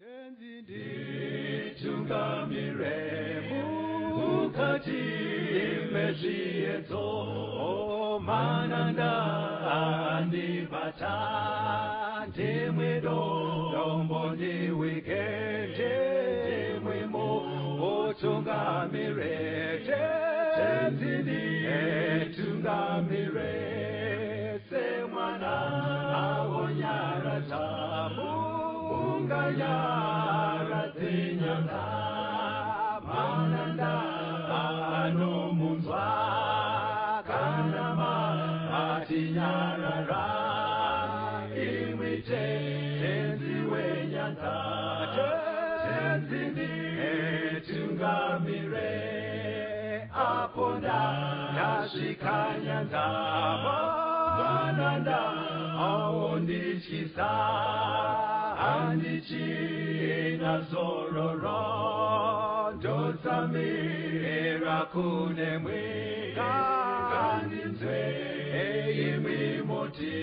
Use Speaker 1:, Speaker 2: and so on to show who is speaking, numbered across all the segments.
Speaker 1: Tenzi nditungamire mukati mezviedzo, mananda andibata, ndimwe dombo ndiwike, ndimwe mutungamire. Tenzi nditungamire semwana awonyaradza munganyaradze nyanga, mananda anomunzwa kana matinyarara, imwi Tenzi wenyanga. Tenzi nditungamire apo ndasvika nyanza, mananda aondityisa, handichina zororo, ndotsamira kunemwe, ngandinzwe imwi moti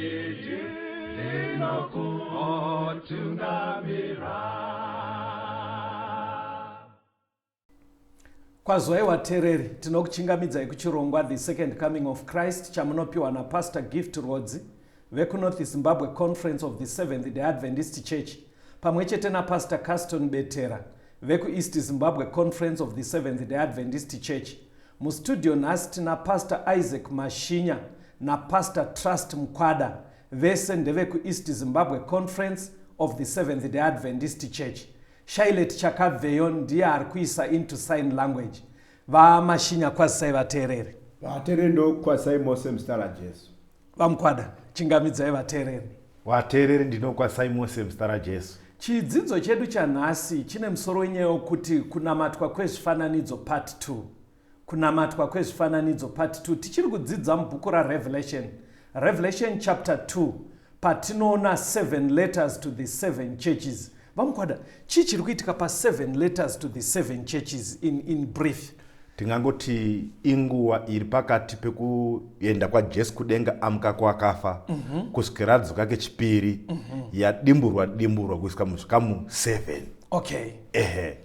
Speaker 1: ndinokutungamira.
Speaker 2: Kwazwai watereri, tinokuchingamidzai kuchirongwa The Second Coming of Christ chamunopiwa naPastor Gift Rwodzi vekuNorth Zimbabwe Conference of the Seventh Day Adventist Church pamwe chete naPastor Caston Betera vekuEast Zimbabwe Conference of the Seventh Day Adventist Church. Mustudio nhasi tina Pastor Isaac Mashinya naPastor Trust Mkwada, vese ndevekuEast Zimbabwe Conference of the Seventh Day Adventist Church. Shailet Chakabveyo ndiye ari kuisa into sign language. VaMashinya, kwazisai vateereri.
Speaker 3: Vateereri, ndokwazisai mose muzita raJesu.
Speaker 2: VaMukwada, chingamidzai vateereri.
Speaker 4: Vateereri, ndinokwazisai mose muzita raJesu.
Speaker 2: Chidzidzo chedu chanhasi chine musoro wenyaya wokuti Kunamatwa kwezvifananidzo Part 2. Kunamatwa kwezvifananidzo Part 2. Tichiri kudzidza mubhuku raRevelation. Revelation chapter 2 patinoona seven letters to the seven churches. VaMukwada, chii chiri kuitika pa seven letters to the seven churches in brief?
Speaker 4: Tingangoti inguva iri pakati pekuenda kwaJesu kudenga amuka kwakafa kusvikira adzoka kechipiri, yadimburwa dimburwa kuiswa muzvikamu 7. Ehe.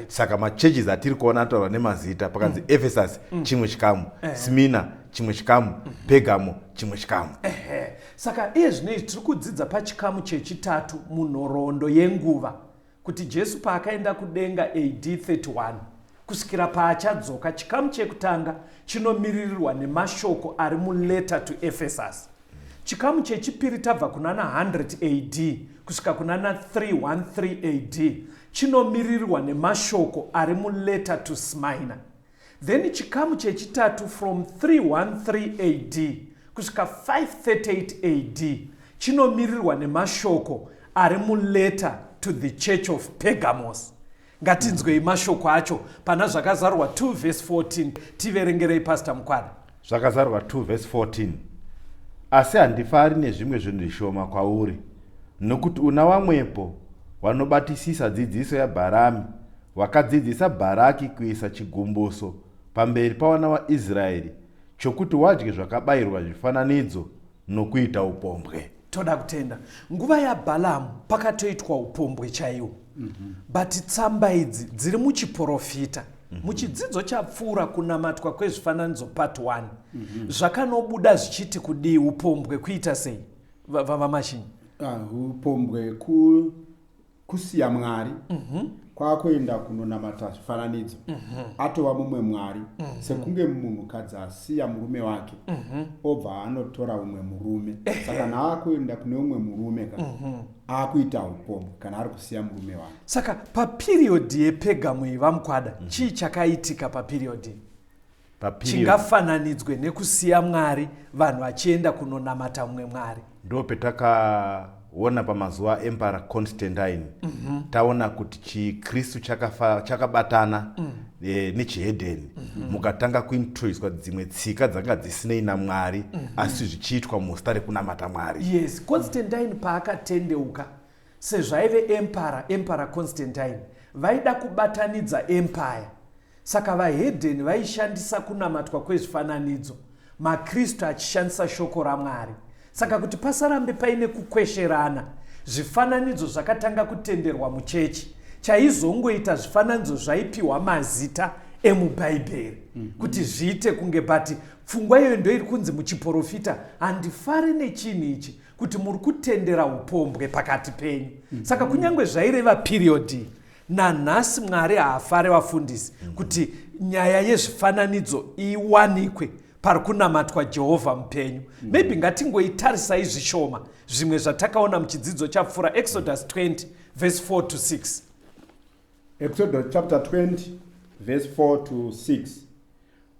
Speaker 4: Saka machurches atiri kuona anotaurwa nemazita pakanzi Ephesus chimwe chikamu, Smyrna chimwe chikamu, Pergamo chimwe chikamu.
Speaker 2: Ehe. Saka iye zvino izvi tiri kudzidza pachikamu chechitatu munhoroondo yenguva, kuti Jesu paakaenda kudenga AD 31 kusvikira paachadzoka. Chikamu chekutanga chinomiririrwa nemashoko ari muletter to Ephesus. Chikamu chechipiri tabva kunana 100 AD kusvika kunana 313 AD chinomiririrwa nemashoko ari muletter to Smyrna. Then chikamu chechitatu from 313 AD kusvika 538 AD chinomirirwa nemashoko ari muletter to the Church of Pergamos. Ngatinzwei mashoko acho pana Zvakazarurwa 2 verse 14. Tiverengerei, Pastor Mukwada.
Speaker 4: Zvakazarurwa 2 verse 14. Asi handifari nezvimwe zvinhu zvishoma kwauri, nokuti una wamwepo wanobatisisa dzidziso yaBharami, wakadzidzisa Bharaki kuisa chigumbuso pamberi pawana waIsraeri, chokuti wadye zvakabayirwa zvifananidzo nokuita upombwe.
Speaker 2: Toda kutenda. Nguva yaBhalamu pakatoitwa upombwe chaiwo. But tsamba idzi dziri muchiporofita. Muchidzidzo chapfuura kunamatwa kwezvifananidzo part 1, zvakanobuda zvichiti kudii? Upombwe kuita sei? VaMashinyi.
Speaker 3: Upombwe kusiya Mwari kwakuenda kunonamata zvifananidzo, atova mumwe mwari, sekunge munhukadzi asiya murume wake obva anotora umwe murume. Saka kana akuenda kune umwe murume ka, akuita upombwe kana ari kusiya murume wake.
Speaker 2: Saka paperiod yePegamo iyi, VaMukwada, chii chakaitika paperiod iyi chingafananidzwe nekusiya Mwari vanhu vachienda kunonamata mumwe mwari?
Speaker 4: Ndo petakaona pamazuva aEmperor Constantine, taona kuti chiKristu chakabatana nechihedheni, mukatanga kuintroducwa dzimwe tsika dzanga dzisinei naMwari, asi zvichiitwa muzita rekunamata Mwari.
Speaker 2: Yes, Constantine paakatendeuka sezvaive emperor, Emperor Constantine vaida kubatanidza empire. Saka vahedheni vaishandisa kunamatwa kwezvifananidzo, maKristu achishandisa shoko raMwari. Saka kuti pasarambe paine kukwesherana, Zvifananidzo zvakatanga kutenderwa muchechi. Chaizongoita zvifananidzo zvaipiwa mazita emubhaibheri kuti zviite kunge, but pfungwa iyoyo ndoiri kunzi muchiprofita, handifari nechinhu ichi kuti muri kutendera upombwe pakati penyu. Saka kunyange zvaireva period iyi, nanhasi Mwari haafare, vafundisi, kuti nyaya yezvifananidzo iwanikwe pari kunamatwa Jehovha mupenyu. Maybe ngatingoitarisai zvishoma zvimwe zvatakaona muchidzidzo chapfuura, Exodus 20 verse 4 to 6.
Speaker 3: Exodus chapter 20 verse 4 to 6: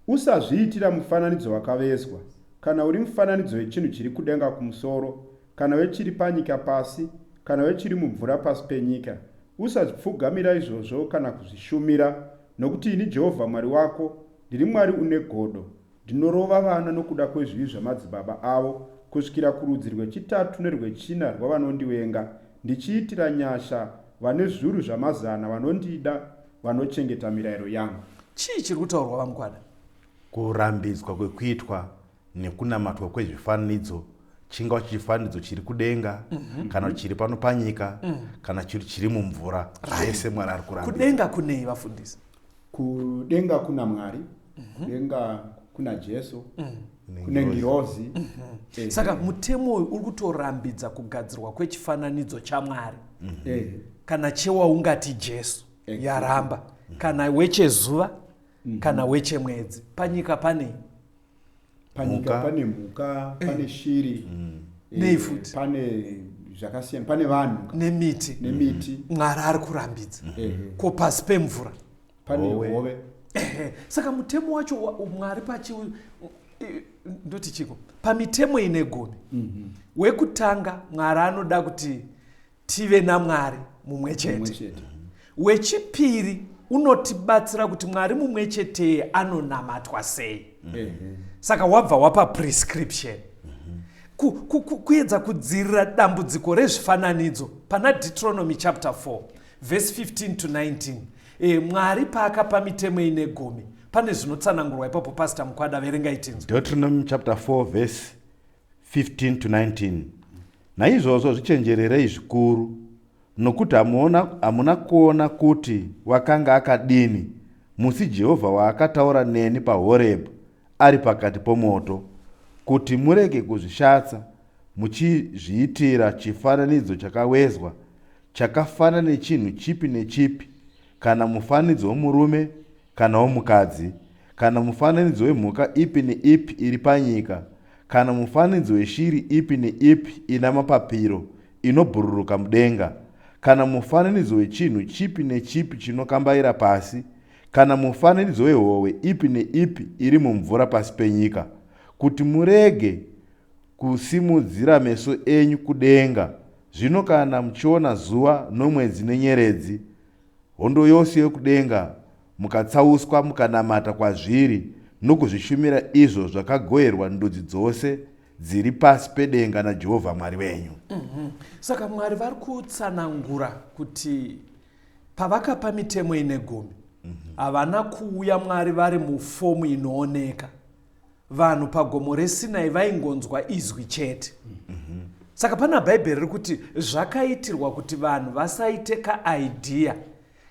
Speaker 3: Usazviitira mufananidzo wakavezwa, kana uri mufananidzo wechinhu chiri kudenga kumusoro, kana wechiri panyika pasi, kana wechiri mumvura pasi penyika. Usazvipfugamira izvozvo kana kuzvishumira, nokuti ini Jehovha Mwari wako ndiri Mwari une godo, ndinorova vana nokuda kwezvivi zvamadzibaba avo kusvikira kurudzi rwechitatu nerwechina rwavanondivenga, ndichiitira nyasha vane zviuru zvamazana vanondida, vanochengeta mirayiro yangu.
Speaker 2: Chii chiri kutaurwa, vaMukwada?
Speaker 4: Kurambidzwa kwekuitwa nekunamatwa kwezvifananidzo, chingava chifananidzo chiri kudenga kana chiri pano panyika kana chiri mumvura, zvese Mwari ari kurambidza.
Speaker 2: Kudenga kunei, vafundisi?
Speaker 3: Kudenga kuna Mwari, kudenga kuna Jesu, kune ngirozi.
Speaker 2: Saka mutemo uyu uri kutorambidza kugadzirwa kwechifananidzo chaMwari kana chewaungati Jesu. Yaramba kana wechezuva kana wechemwedzi. Panyika panei?
Speaker 3: Panyika
Speaker 4: Mhuka.
Speaker 3: pane mhuka, pane shiri,
Speaker 2: Nei futi?
Speaker 3: pane zvakasiyana, pane vanhu
Speaker 2: Nemiti.
Speaker 3: Nemiti.
Speaker 2: Mwari ari kurambidza. Ko pasi pemvura?
Speaker 3: Pane
Speaker 4: Hove.
Speaker 3: hove.
Speaker 2: Ehe. Saka mutemo wacho Mwari pachi ndoti chiko pamitemo ine gumi wekutanga, Mwari anoda kuti tive naMwari mumwe
Speaker 3: mumwe
Speaker 2: chete.
Speaker 3: Chete.
Speaker 2: Wechipiri unotibatsira kuti Mwari mumwe cheteye anonamatwa sei. Saka wabva wapa prescription kuedza kudzirira dambudziko rezvifananidzo pana Deuteronomy chapter 4 verse 15 to 19. Mwari paakapa mitemo ine gumi, pane zvinotsanangurwa ipapo. Pastor Mukwada, verengai tinzwa.
Speaker 4: Deuteronomy chapter 4 verse 15 to 19: Naizvozvo zvichenjererei zvikuru, nokuti hamuna kuona kuti wakanga akadini musi Jehovha waakataura neni paHorebhu ari pakati pomoto, kuti murege kuzvishatsa muchizviitira chifananidzo chakavezwa chakafanana nechinhu chipi nechipi, kana mufananidzo womurume kana womukadzi, kana mufananidzo wemhuka ipi neipi iri panyika, kana mufananidzo weshiri ipi neipi ina mapapiro inobhururuka mudenga, kana mufananidzo wechinhu chipi nechipi chinokambaira pasi, kana mufananidzo wehove ipi neipi iri mumvura pasi penyika, kuti murege kusimudzira meso enyu kudenga zvino kana muchiona zuva nomwedzi nenyeredzi, hondo yose yokudenga, mukatsauswa mukanamata kwazviri nokuzvishumira izvo zvakagoverwa ndudzi dzose dziri pasi pedenga naJehovha Mwari wenyu.
Speaker 2: Saka Mwari vari kutsanangura kuti pavakapa mitemo ine gumi, havana kuuya Mwari vari mufomu inooneka. Vanhu pagomo reSinai vaingonzwa izwi chete. Saka pana Bhaibheri riri kuti zvakaitirwa kuti vanhu vasaite kaidea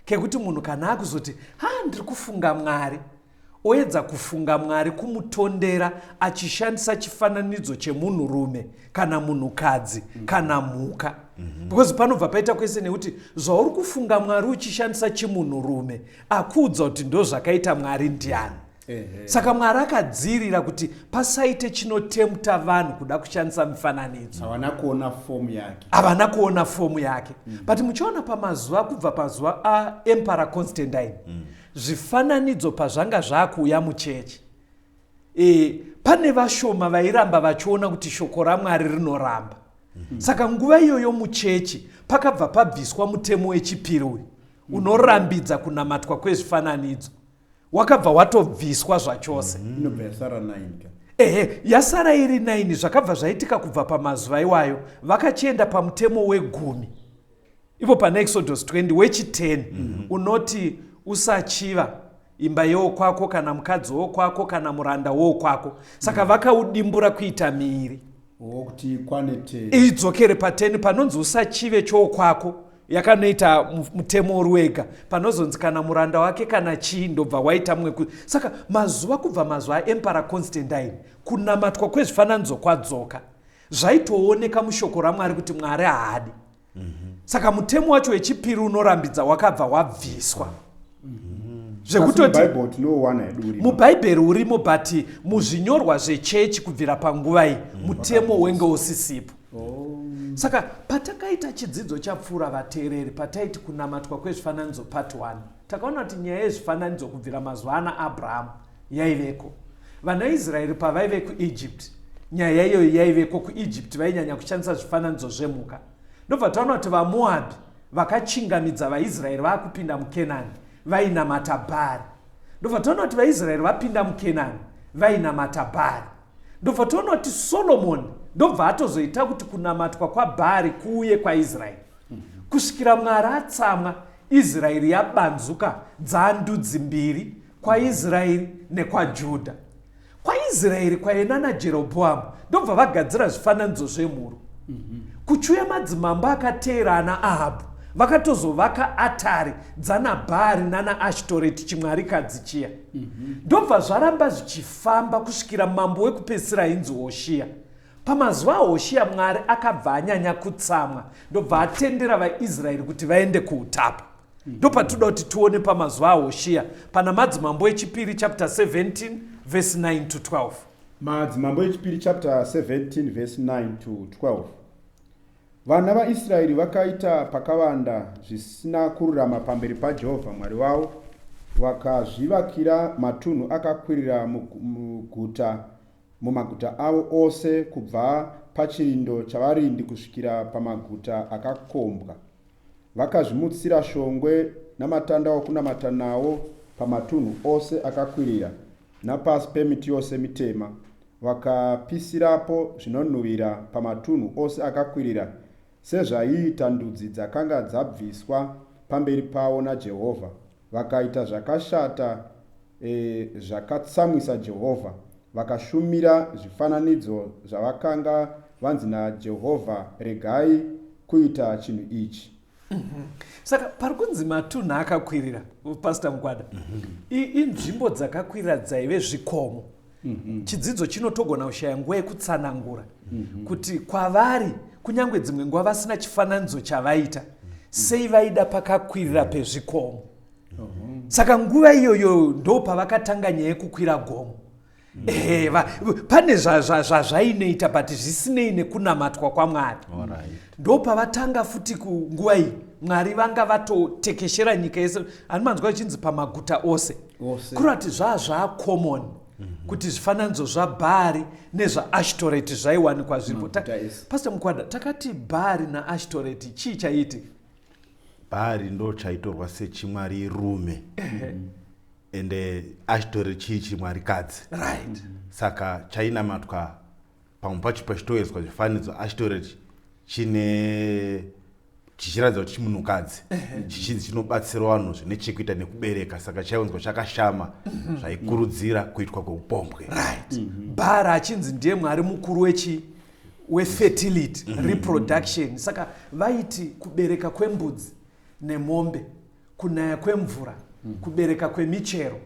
Speaker 2: kekuti munhu kana akuzoti, "Ha, ndiri kufunga Mwari," oedza kufunga Mwari kumutondera achishandisa chifananidzo chemunhurume kana munhukadzi kana mhuka, because panobva paita kwese nekuti zvauri kufunga Mwari uchishandisa chimunhurume akuudza kuti ndo zvakaita Mwari ndiani. Saka Mwari akadzirira kuti pasaite chinotemta vanhu kuda kushandisa mifananidzo.
Speaker 3: Havana kuona fomu yake.
Speaker 2: Havana kuona fomu yake. But muchiona pamazuva, kubva pazuva aEmperor Constantine, zvifananidzo pazvanga zvaakuuya muchechi, pane vashoma vairamba vachiona kuti shoko raMwari rinoramba. Saka nguva iyoyo muchechi pakabva pabviswa mutemo wechipiri uyu unorambidza kunamatwa kwezvifananidzo, wakabva watobviswa zvachose.
Speaker 3: Inobva yasara 9 ka.
Speaker 2: Ehe, yasara iri 9. Zvakabva zvaitika kubva pamazuva iwayo, vakachienda pamutemo wegumi ipo pana Exodus 20 wechi10 unoti usachiva imba yewokwako kana mukadzi wokwako kana muranda wokwako. Saka vakaudimbura kuita miiri.
Speaker 3: Wokuti ikwane 10.
Speaker 2: Idzokere pa10 panonzi usachive chokwako yakanoita mutemo uri wega panozonzi kana muranda wake kana chii ndobva waita mumwe. Saka mazuva kubva mazuva aEmpera Constantine kunamatwa kwezvifananidzo kwadzoka. Zvaitooneka mushoko raMwari kuti Mwari haadi. Saka mutemo wacho wechipiri unorambidza wakabva wabviswa. Zvekutoti mubhaibheri urimo but muzvinyorwa zvechechi kubvira panguva iyi mutemo wenge usisipo. Saka patakaita chidzidzo chapfuura vateereri, pataiti kunamatwa kwezvifananidzo part 1, takaona kuti nyaya yezvifananidzo kubvira mazuva ana Abrahamu yaiveko. Vana Israeri pavaive kuEgypt, nyaya iyoyo yaiveko. KuEgypt vainyanya kushandisa zvifananidzo zvemhuka. Ndobva taona kuti vaMoabhi vakachingamidza vaIsraeri vaakupinda muKenani vainamata Bhaari. Ndobva taona kuti vaIsraeri vapinda muKenani vainamata Bhaari. Ndobva taona kuti Solomoni ndobva atozoita kuti kunamatwa kwaBhaari kuuye kwaIsraeri. Kusvikira Mwari atsamwa, Israeri yabanzuka dzandudzi mbiri, kwaIsraeri nekwaJudha. KwaIsraeri kwaive nana Jerobhoamu ndobva vagadzira zvifananidzo zvemhuru. Kuchiuya madzimambo akateera ana Ahabhu vakatozovaka atari dzana Bhaari nana Ashtoreti chimwarikadzi chiya. Ndobva zvaramba zvichifamba kusvikira mambo wekupedzisira ainzi Hoshiya. Pamazuva aHoshiya Mwari akabva anyanya kutsamwa ndobva atendera vaIsraeri kuti vaende kuutapwa. Ndopatinoda kuti tione pamazuva aHoshiya pana Madzimambo echipiri chapter 17 verse 9 to 12.
Speaker 3: Madzimambo echipiri chapter 17 verse 9 to 12. Vana vaIsraeri vakaita pakavanda zvisina kururama pamberi paJehovha Mwari wavo, vakazvivakira matunhu akakwirira muguta mumaguta avo ose kubva pachirindo chavarindi kusvikira pamaguta akakombwa. Vakazvimutsira shongwe namatanda okunamata nawo pamatunhu ose akakwirira napasi pemiti yose mitema, vakapisirapo zvinonhuhwira pamatunhu ose akakwirira, sezvaiita ndudzi dzakanga dzabviswa pamberi pavo naJehovha. Vakaita zvakashata e, zvakatsamwisa Jehovha, vakashumira zvifananidzo zvavakanga vanzi naJehovha, Regai kuita chinhu ichi.
Speaker 2: Saka pari kunzi matunhu akakwirira, Pastor Mukwada, inzvimbo dzakakwirira dzaive zvikomo. Chidzidzo chinotogona kushaya nguva yekutsanangura kuti kwavari kunyange dzimwe nguva vasina chifananidzo chavaita, sei vaida pakakwirira pezvikomo. Saka nguva iyoyo ndo pavakatanga nyaya yekukwira gomo. Pane zvazvainoita but zvisinei nekunamatwa kwaMwari. Ndo pavatanga futi kunguva iyi Mwari vanga vatotekeshera nyika yese, ani manzwa ichinzi pamaguta ose, kureva kuti zvazvacommon kuti zvifananidzo zvaBhaari nezvaAshtoreti zvaiwanikwa zviripo. Pastor Mukwada, takati Bhaari naAshtoreti chii chaiitika?
Speaker 4: Bhaari ndo chaitorwa sechimwari rume, ende Ashtoreti chii chimwarikadzi. Saka chainamatwa pamwe pacho pachitoedzwa zvifananidzo Ashtoreti chine chichiratidza kuti chimunhukadzi chichinzi chinobatsira vanhu zvine chekuita nekubereka, saka chaiunzwa chakashama zvaikurudzira kuitwa kweupombwe.
Speaker 2: Bhaari achinzi ndiye mwari mukuru wechi wefertility, reproduction. Saka vaiti kubereka kwembudzi nemombe, kunaya kwemvura, kubereka kwemichero,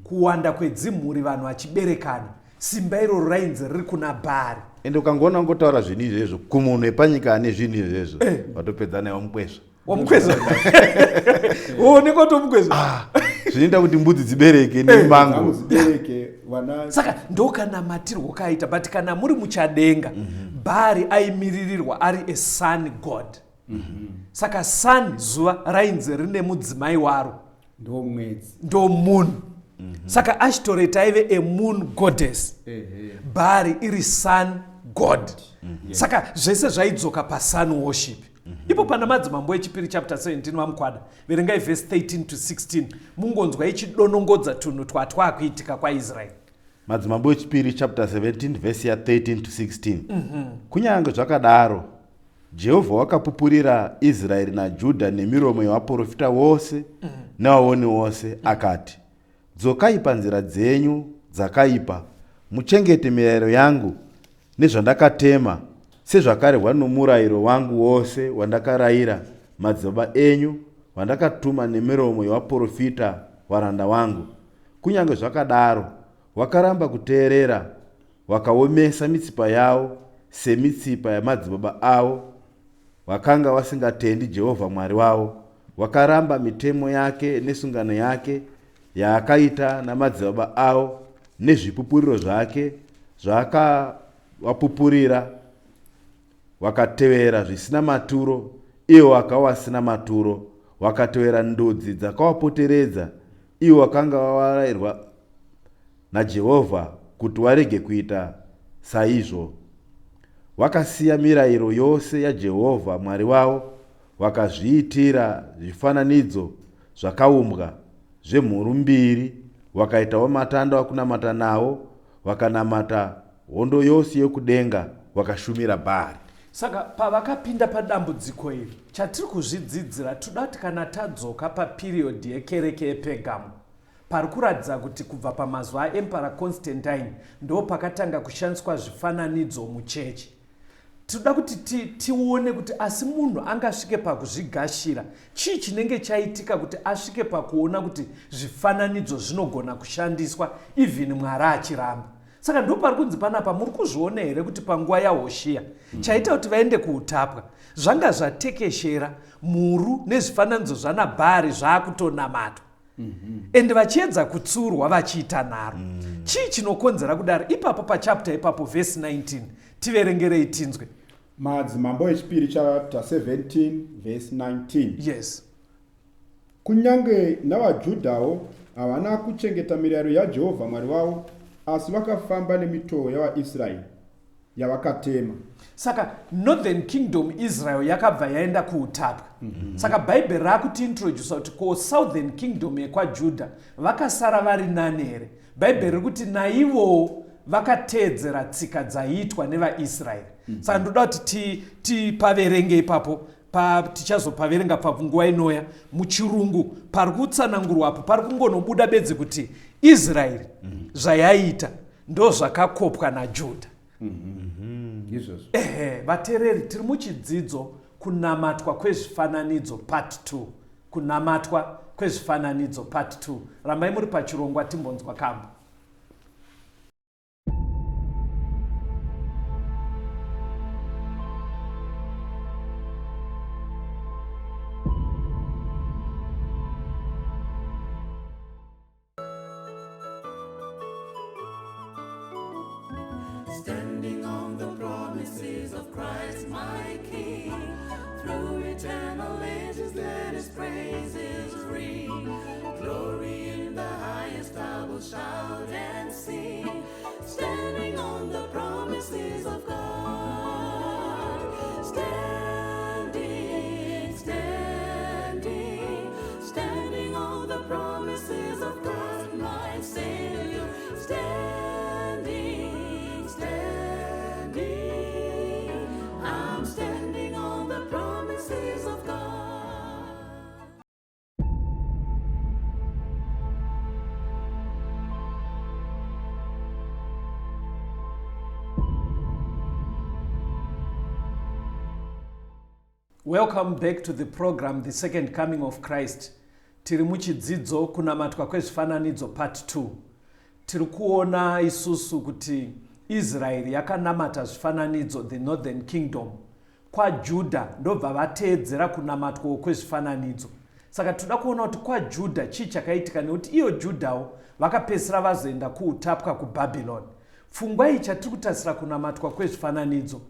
Speaker 2: kuwanda kwedzimhuri, vanhu vachiberekana, simba iroro rainzi riri kuna Bhaari.
Speaker 4: Ende ukangoona ungotaura zvinhu izvezvo kumunhu wepanyika ane zvinhu izvezvo, watopedza naye, wamukwezva.
Speaker 2: Wamukwezva, unenge watomukwezva.
Speaker 4: Zvinoita kuti mbudzi dzibereke nemango.
Speaker 3: Dzibereke vana.
Speaker 2: Saka ndokanamatirwo kaita, but kana muri muchadenga, Bhaari aimiririrwa ari a sun god. Saka sun, zuva, rainzi rine mudzimai waro.
Speaker 3: Ndo mwedzi.
Speaker 2: Ndo moon. Saka Ashtoreti aive a moon goddess, Bhaari iri sun god. Saka zvese zvaidzoka pasun worship. Ipo pana Madzimambo echipiri chapter 17, vaMukwada, verengai vhesi 13 to 16, mungonzwa ichidonongodza tunhu twatwakuitika kwaIsraeri.
Speaker 4: Madzimambo echipiri chapter 17 vhesi ya13 to 16. Kunyange zvakadaro, Jehovha wakapupurira Israeri naJudha nemiromo yevaprofita vose nevaoni vose, akati, Dzokai panzira dzenyu dzakaipa, muchengete mirayiro yangu. Nezvandakatema, sezvakarehwa nomurayiro wangu wose wandakarayira madzibaba enyu, wandakatuma nemiromo yevaprofita varanda vangu. Kunyange zvakadaro, vakaramba kuteerera, vakaomesa mitsipa yavo semitsipa yamadzibaba avo vakanga vasingatendi Jehovha Mwari wavo, vakaramba mitemo yake nesungano yake yaakaita namadzibaba avo nezvipupuriro zvake zvaakavapupurira, vakatevera zvisina maturo, ivo vakava vasina maturo, vakatevera ndudzi dzakavapoteredza, ivo vakanga vavarairwa naJehovha kuti varege kuita saizvo. Vakasiya mirayiro yose yaJehovha Mwari wavo, vakazviitira zvifananidzo zvakaumbwa zvemhuru mbiri, vakaitawo matanda okunamata nawo, vakanamata hondo yose yokudenga, vakashumira Bhaari.
Speaker 2: Saka pavakapinda padambudziko iri, chatiri kuzvidzidzira, toda kuti kana tadzoka papiriyodhi yekereke yePergamo, pari kuratidza kuti kubva pamazuva aEmperor Constantine ndo pakatanga kushandiswa zvifananidzo muchechi. Tinoda kuti tione kuti asi munhu angasvike pakuzvigashira, chii chinenge chaitika kuti asvike pakuona kuti zvifananidzo zvinogona kushandiswa even Mwari achiramba. Saka ndo pari kunzi panapa, muri kuzviona here kuti panguva yaHoshiya chaita kuti vaende kuutapwa zvanga zvatekeshera, mhuru nezvifananidzo zvana Bhaari zvaakutonamatwa. Ende vachiedza kutsurwa vachiita nharo. Chii chinokonzera kudaro? Ipapo pachapter ipapo vhesi 19 tiverengerei tinzwe.
Speaker 3: Madzimambo echipiri chapter 17 verse 19.
Speaker 2: Yes.
Speaker 3: Kunyange navaJudhawo havana kuchengeta mirayiro yaJehovha Mwari wavo, asi vakafamba nemitoo yavaIsraeri yavakatema.
Speaker 2: Saka Northern Kingdom Israel yakabva yaenda kuutapwa. Saka Bhaibheri rakutiintrodusa kuti ko Southern Kingdom yekwaJudha vakasara vari nani here? Bhaibheri riri kuti naivowo vakateedzera tsika dzaiitwa nevaIsraeri. Saka ndoda kuti tipaverenge ipapo, tichazopaverenga panguva inoya. Muchirungu pari kutsanangurwa apo pari kungonobuda bedzi kuti Israeri zvayaiita ndo zvakakopwa naJudha.
Speaker 3: Izvozvo.
Speaker 2: Ehe, vateereri, tiri muchidzidzo kunamatwa kwezvifananidzo part 2. Kunamatwa kwezvifananidzo part 2. Rambai muri pachirongwa timbonzwa kambo.
Speaker 1: Standing on the promises of Christ my King, through eternal ages let his praises ring. Glory in the highest I will shout and sing, standing on the promises of God. Standing, standing, standing on the promises of God, my Savior. Standing, standing, I'm standing on the promises of God.
Speaker 2: Welcome back to the program, The Second Coming of Christ. Tiri muchidzidzo kunamatwa kwezvifananidzo part 2. Tiri kuona isusu kuti Israeri yakanamata zvifananidzo, the Northern Kingdom. KwaJudha ndobva vateedzera kunamatwawo kwezvifananidzo. Saka tinoda kuona kuti kwaJudha chii chakaitika, nekuti iyo Judhawo vakapedzisira vazoenda kuutapwa kuBabylon. Pfungwa iyi chatiri kutarisira kunamatwa kwezvifananidzo,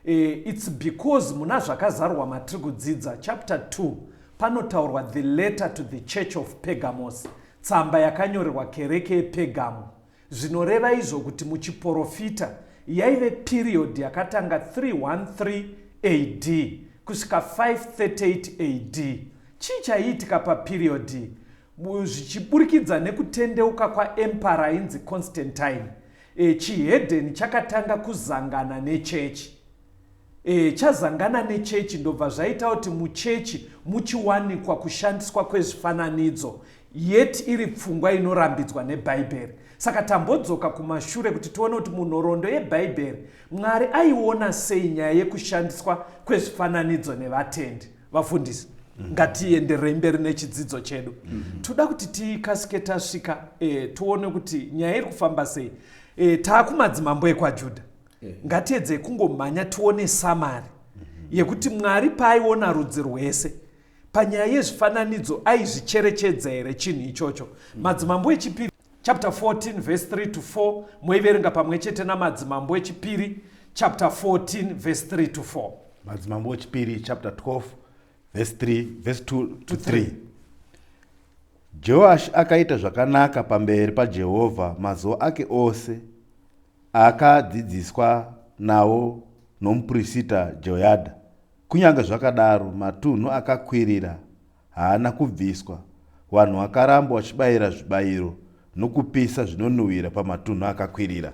Speaker 2: it's because muna zvakazarurwa matiri kudzidza chapter 2 panotaurwa the letter to the church of Pergamos, tsamba yakanyorerwa kereke yePergamo. Zvinoreva izvo kuti muchiporofita yaive period yakatanga 313 AD kusvika 538 AD. Chii chaiitika paperiod iyi? Zvichiburikidza nekutendeuka kwaemperor ainzi Constantine, chihedheni chakatanga kuzangana nechechi. E, chazangana nechechi ndobva zvaita kuti muchechi muchiwanikwa kushandiswa kwezvifananidzo yet iri pfungwa inorambidzwa nebhaibheri. Saka tambodzoka kumashure kuti tione kuti munhoroondo yebhaibheri Mwari aiona sei nyaya yekushandiswa kwezvifananidzo nevatendi. Vafundisi, ngatienderei mberi nechidzidzo chedu. Toda kuti tikasike tasvika tione kuti nyaya iri kufamba sei. Taakumadzimambo ekwaJudha. Ngatiedzei kungomhanya tione samari yekuti Mwari paaiona rudzi rwese panyaya yezvifananidzo aizvicherechedza here chinhu ichocho. Madzimambo echipiri chapter 14 verse 3 to 4, moiverenga pamwe chete naMadzimambo echipiri chapter 14 verse 3 to 4.
Speaker 4: Madzimambo echipiri chapter 12 verse 3 verse 2 to 3. Joashi akaita zvakanaka pamberi paJehovha mazuva ake ose aakadzidziswa nawo nomuprista Jehoyadha. Kunyange zvakadaro, matunhu akakwirira haana kubviswa, vanhu vakaramba vachibayira zvibayiro nokupisa zvinonhuhwira pamatunhu akakwirira.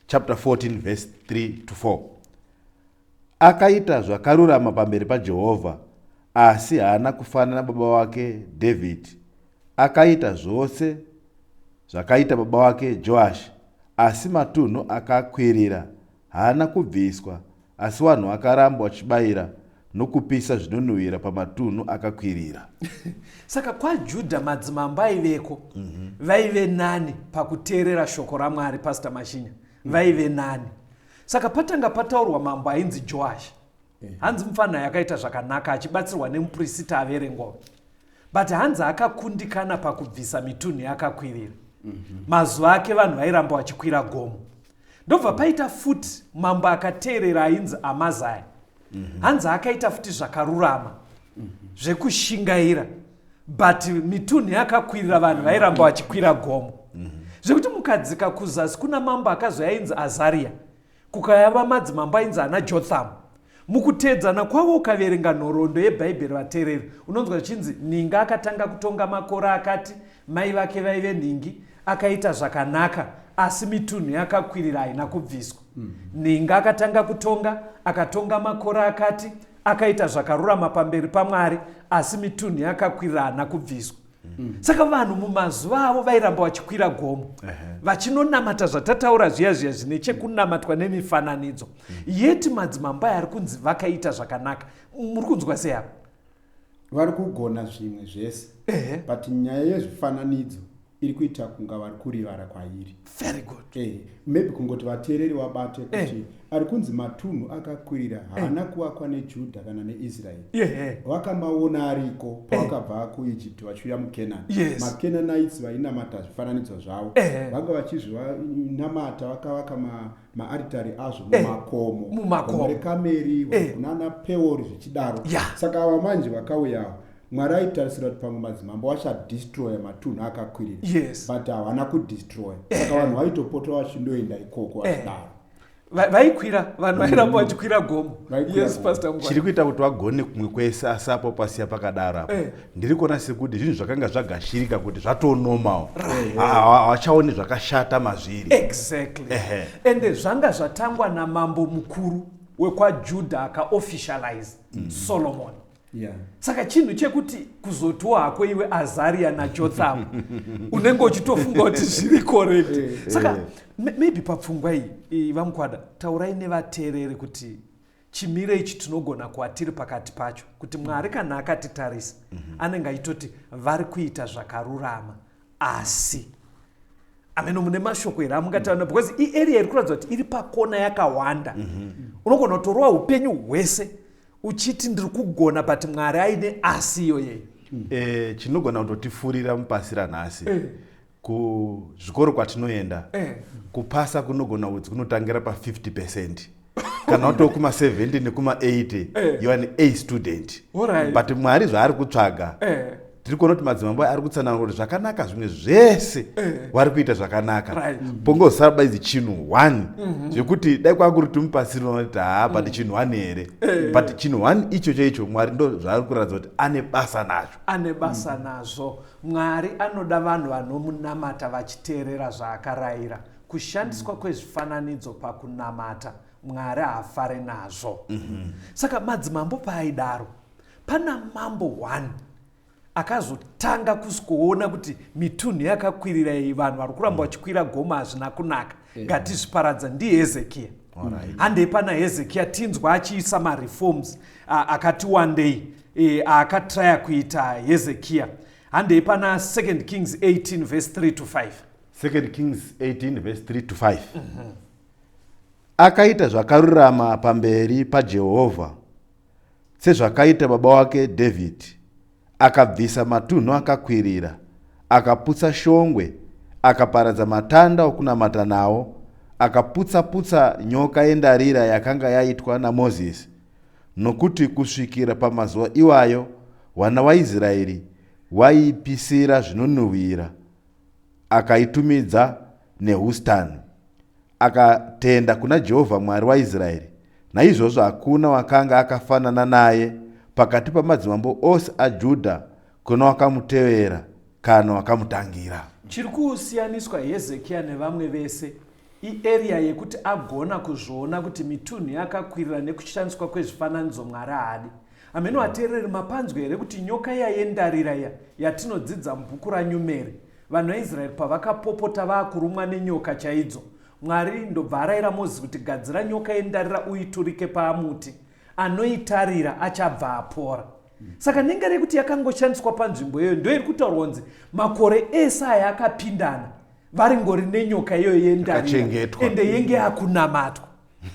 Speaker 4: Chapter 14 verse 3 to 4. Akaita zvakarurama pamberi paJehovha, asi haana kufanana nababa wake Dhavhidhi. Akaita zvose zvakaita baba wake Joashi, asi matunhu akakwirira haana kubviswa, asi vanhu vakaramba vachibayira nokupisa zvinonhuhwira pamatunhu akakwirira.
Speaker 2: Saka kwaJudha madzimambo aiveko vaive nani pakuteerera shoko raMwari, Pastor Mashinya, vaive nani. Saka patanga pataurwa mambo ainzi Joashi, hanzi mufana yakaita zvakanaka achibatsirwa nemupurisita averengwa, but hanzi akakundikana pakubvisa mitunhu yakakwirira. Mazuva ake vanhu vairamba vachikwira gomo. Ndobva paita futi mambo akateerera ainzi Amazaya. Hanzi akaita futi zvakarurama zvekushingaira, but mitunhu yakakwirira vanhu vairamba vachikwira gomo. Zvekuti mukadzika kuzasi kuna mambo akazoya ainzi Azaria, kukayava madzimambo ainzi ana Jotham. Mukuteedzana kwavo ukaverenga nhoroondo yebhaibheri vateereri, unonzwa zvichinzi Ninga akatanga kutonga makore akati, mai vake vaive nhingi, akaita zvakanaka asi mitunhu yakakwirira haina kubviswa. Ninga akatanga kutonga, akatonga makore akati, akaita zvakarurama pamberi paMwari asi mitunhu yakakwirira haina kubviswa. Saka vanhu mumazuva avo vairamba vachikwira gomo vachinonamata zvatataura zviya zviya zvine chekunamatwa nemifananidzo. Yeti madzimambo aya ari kunzi vakaita zvakanaka. Muri kunzwa sei apa?
Speaker 3: Vari kugona zvimwe zvese, but nyaya yezvifananidzo iri kuita kunga vari kurivara kwairi.
Speaker 2: Very good.
Speaker 3: Maybe kungoti vateereri vabate kuti ari kunzi matunhu akakwirira haana kuvakwa neJudha kana neIsraeri. Vakamaona ariko pavakabva kuEgypt vachiuya muKenani. MaKenanites vainamata zvifananidzo zvavo. Vanga vachizvinamata, vakavaka maaritari azvo mumakomo.
Speaker 2: Mumakomo.
Speaker 3: Rekameri, kunana Peori zvichidaro. Saka ava manje vakauyawo. Mwari aitarisira kuti pamwe madzimambo vachadestroya matunhu akakwirira. But havana kudestroya. Saka vanhu vaitopota vachindoenda ikoko vachidaro.
Speaker 2: Vaikwira, vanhu vairamba vachikwira gomo. Yes, Pastor Ngwani.
Speaker 4: Chiri kuita kuti vagone kumwe kwese asi apo pasiya pakadaro apo. Ndiri kuona sekuti zvinhu zvakanga zvagashirika kuti zvatonormal. Havachaoni zvakashata mazviri.
Speaker 2: Exactly. Ende zvanga zvatangwa namambo mukuru wekwaJudha akaofficialize, Solomon. Saka chinhu chekuti kuzotiwo hako iwe Azaria naJotham unenge uchitofunga kuti zviri correct. Saka maybe papfungwa iyi, VaMukwada, taurai nevateereri kuti chimiro ichi tinogona kuva tiri pakati pacho, kuti Mwari kana akatitarisa anenge achitoti vari kuita zvakarurama, asi ameno mune mashoko here amungataura, because iarea iri kuratidza kuti iri pakona yakawanda. Unogona kutorova upenyu hwese uchiti ndiri kugona, but Mwari aine asi iyoyeyo.
Speaker 4: Chinogona kutotifurira mupasi ranhasi, kuzvikoro kwatinoenda, kupasa kunogona kuti kunotangira pa50%, kana watoo kuma70 nekuma80, you are an A student. But Mwari zvaari kutsvaga, tiri kuona kuti madzimambo ari kutsanangura kuti zvakanaka zvimwe zvese vari kuita zvakanaka, pongosara baidzi chinhu 1, zvekuti dai kwakuri timupasiri unoti haa, but chinhu 1 here? But chinhu 1 ichocho icho Mwari ndo zvaari kuratidza kuti ane basa nacho.
Speaker 2: Ane basa nazvo. Mwari anoda vanhu vanomunamata vachiteerera zvaakarayira. Kushandiswa kwezvifananidzo pakunamata. Mwari haafare nazvo. Saka madzimambo paaidaro, pana mambo 1 akazotanga kusikoona kuti mitunhu yakakwirira iyi, vanhu vari kuramba vachikwira gomo, hazvina kunaka, ngatizviparadza, ndiHezekiya. Handei pana Hezekiya tinzwa achiisa mareforms akati wandei aakatraya kuita Hezekiya. Handei pana 2 Kings 18 verse 3 to 5.
Speaker 4: 2 Kings 18 verse 3 to 5. Akaita zvakarurama pamberi paJehovha sezvakaita baba wake Dhavhidhi. Akabvisa matunhu akakwirira, akaputsa shongwe, akaparadza matanda okunamata nawo, akaputsa-putsa nyoka yendarira yakanga yaitwa naMozisi, nokuti kusvikira pamazuva iwayo wana waIsraeri waiipisira zvinonhuhwira, akaitumidza Nehustani. Akatenda kuna Jehovha Mwari waIsraeri, naizvozvo hakuna wakanga akafanana naye pakati pamadzimambo ose aJudha kuna wakamutevera kana wakamutangira.
Speaker 2: Chiri kusiyaniswa Hezekiya nevamwe vese iarea yekuti agona kuzviona kuti mitunhu yakakwirira nekushandiswa kwezvifananidzo Mwari haadi. Hameno vateereri, mapanzwa here kuti nyoka iya yendarira iya yatinodzidza mubhuku raNyumeri, vanhu vaIsraeri pavakapopota vaakurumwa nenyoka chaidzo, Mwari ndobva arayira Mozisi kuti gadzira nyoka yendarira uiturike paamuti, anoitarira achabva apora. Saka nenga rekuti yakangoshandiswa panzvimbo iyoyo ndo iri kutaurwa kunzi makore ese aya akapindana varingori nenyoka iyoyo yendarira,
Speaker 4: Yakachengetwa.
Speaker 2: ende yenge yakunamatwa.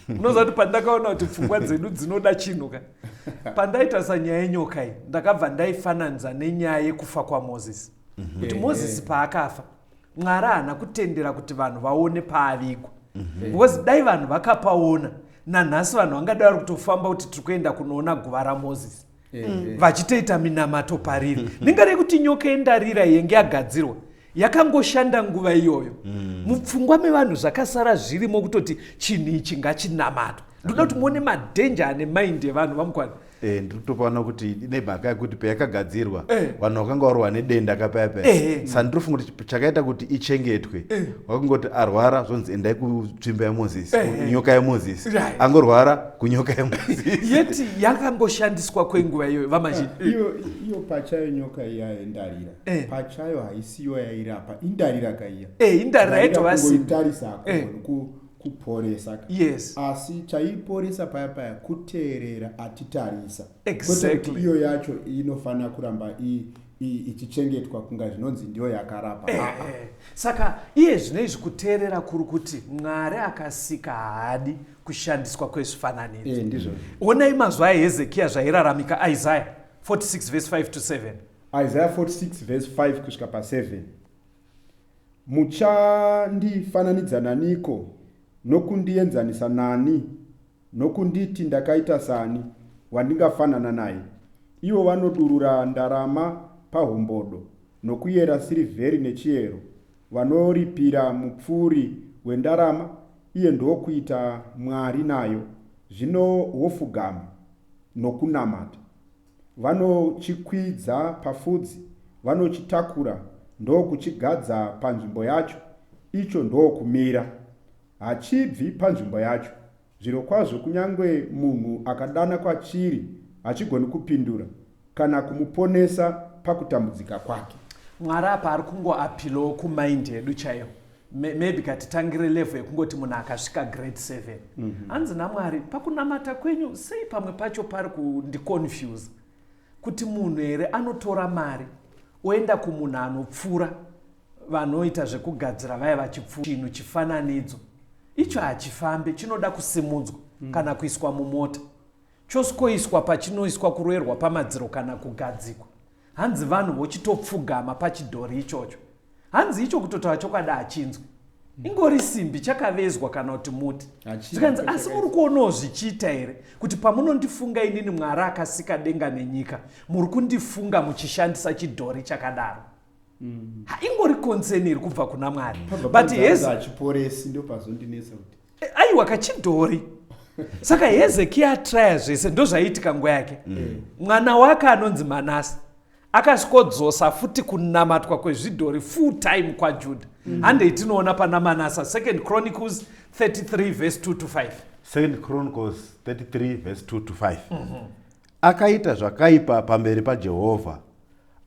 Speaker 2: Unoziva kuti pandakaona kuti pfungwa dzedu dzinoda chinhu ka, pandaitarisa nyaya yenyoka iyi ndakabva ndaifananidza nenyaya yekufa kwaMozisi, kuti Mozisi paakafa Mwari haana kutendera kuti vanhu vaone paavigwa, because dai vanhu vakapaona nanhasi vanhu vangadai vari kutofamba kuti tiri kuenda kunoona guva raMozisi, vachitoita minamato pariri. Ninga rekuti nyoka yendarira yenge yagadzirwa yakangoshanda nguva iyoyo, mupfungwa mevanhu zvakasara zvirimo kutoti chinhu ichi ngachinamatwa. Ndoda kuti muone madhenja ane maindi evanhu vamukwana.
Speaker 4: Ndiri kutopaona kuti nemhaka yekuti payakagadzirwa vanhu vakanga varohwa nedenda kapaya paya. Saka ndinofunga kuti chakaita kuti ichengetwe, wakangoti arwara zvonzi endai kutsvimbo yaMozisi, kunyoka yaMozisi. Angorwara, kunyoka yaMozisi.
Speaker 2: Yeti yakangoshandiswa kwenguva iyoyo, vamazhinji.
Speaker 3: Iyo pachayo nyoka iya yendarira pachayo haisiyo yairapa, indarira kaiya.
Speaker 2: Indarira yaitova simbi.
Speaker 3: Kungoitarisa hakugoni kuporesa ka. Asi chaiporesa paya paya kuteerera atitarisa. Kwete kuti iyo yacho inofanira kuramba ichichengetwa kunga zvinonzi ndiyo yakarapa.
Speaker 2: Saka iye zvino izvi kuteerera kuri kuti Mwari akasika haadi kushandiswa kwezvifananidzo.
Speaker 3: Ndizvo.
Speaker 2: Onai mazuva aHezekiya zvairaramika. Isaiah 46 verse 5 to 7.
Speaker 3: Isaiah 46 verse 5 kusvika pa7. Muchandifananidza naniko, nokundienzanisa nani, nokunditi ndakaita sani, wandingafanana naye? Ivo vanodurura ndarama pahombodo, nokuyera sirivheri nechiyero. Vanoripira mupfuri wendarama, iye ndokuita mwari nayo, zvino wofugama nokunamata. Vanochikwidza pafudzi, vanochitakura ndokuchigadza panzvimbo yacho, icho ndokumira. Hachibvi panzvimbo yacho. Zvirokwazvo kunyange munhu akadana kwachiri, hachigoni kupindura, kana kumuponesa pakutambudzika kwake.
Speaker 2: Mwari apa ari kungoapilawo kumaindi edu chaiyo. Maybe katitangire level yekungoti munhu akasvika grade 7. Hanzi naMwari, pakunamata kwenyu sei pamwe pacho pari kundiconfuse, kuti munhu here anotora mari oenda kumunhu anopfura, vanoita zvekugadzira vaya vachipfura chinhu chifananidzo icho hachifambe, chinoda kusimudzwa kana kuiswa mumota, chosikoiswa pachinoiswa, kuroerwa pamadziro kana kugadzikwa. Hanzi vanhu vochitopfugama pachidhori ichocho. Hanzi icho kutotaura chokwadi hachinzwi, ingori simbi chakavezwa kana kuti muti.
Speaker 3: Hachina
Speaker 2: Zvikanzi asi muri kuonawo zvichiita here kuti pamunondifunga inini Mwari akasika denga nenyika, muri kundifunga muchishandisa chidhori chakadaro? Ha, ingori concern iri kubva kuna Mwari.
Speaker 3: Pabva
Speaker 2: But
Speaker 3: panzi
Speaker 2: hanzi
Speaker 3: hachiporesi, ndo pazondinetsa kuti
Speaker 2: Aiwa, kachidhori. Saka Hezekiya atraya zvese, ndozvaiitika nguva yake. Mwana wake anonzi Manase akasvikodzosa futi kunamatwa kwezvidhori full time kwaJudha. Handei tinoona pana Manasa, 2 Chronicles 33 verse 2 to 5.
Speaker 4: Second Chronicles 33 verse 2 to 5. Akaita zvakaipa pamberi paJehovha,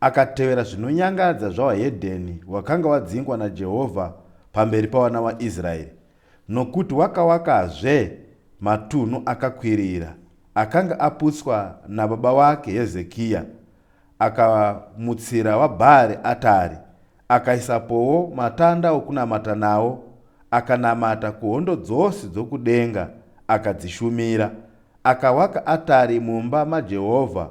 Speaker 4: akatevera zvinonyangadza zvavahedheni wakanga wadzingwa naJehovha pamberi pavana vaIsraeri, nokuti wakawakazve matunhu akakwirira akanga aputswa nababa wake Hezekia, akamutsira waBhaari atari, akaisapowo matanda okunamata nawo, akanamata kuhondo dzose dzokudenga, akadzishumira. Akawaka atari mumba maJehovha,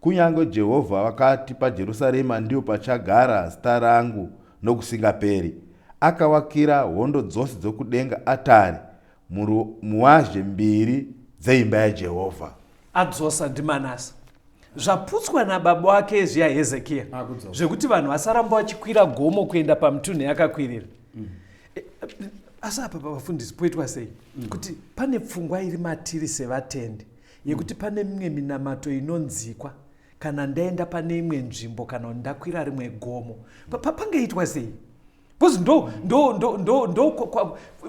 Speaker 4: kunyange Jehovha wakati paJerusarema ndipo pachagara zita rangu nokusingaperi. Akawakira hondo dzose dzokudenga atari muwazhe mbiri dzeimba yaJehovha.
Speaker 2: Adzosa ndiManase. Zvaputswa nababa wake zviya Hezekiya, zvekuti vanhu vasaramba vachikwira gomo kuenda pamitunhu yakakwirira. Asi apa pavafundisi poitwa sei? Kuti pane pfungwa iri matiri sevatendi yekuti pane mimwe minamato inonzikwa kana ndaenda pane imwe nzvimbo kana kuti ndakwira rimwe gomo. Pangaitwa sei? Because ndo ndo ndo ndo ndo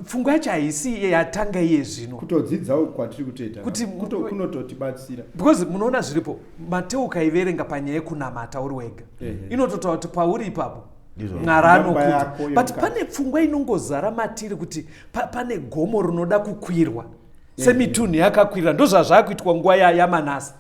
Speaker 2: pfungwa yacho haisi yatanga iye zvino.
Speaker 3: Kutodzidzawo kwatiri kutoita. Kuti kunototibatsira.
Speaker 2: Because munoona zviripo, Mateo ukaiverenga panyaya yekunamata uri wega. Inototaura kuti pauri ipapo Mwari anokuta. But pane pfungwa inongozara matiri kuti pane gomo rinoda kukwirwa. Semitunhu yakakwirira, ndozvazvakuitwa nguva yaManase.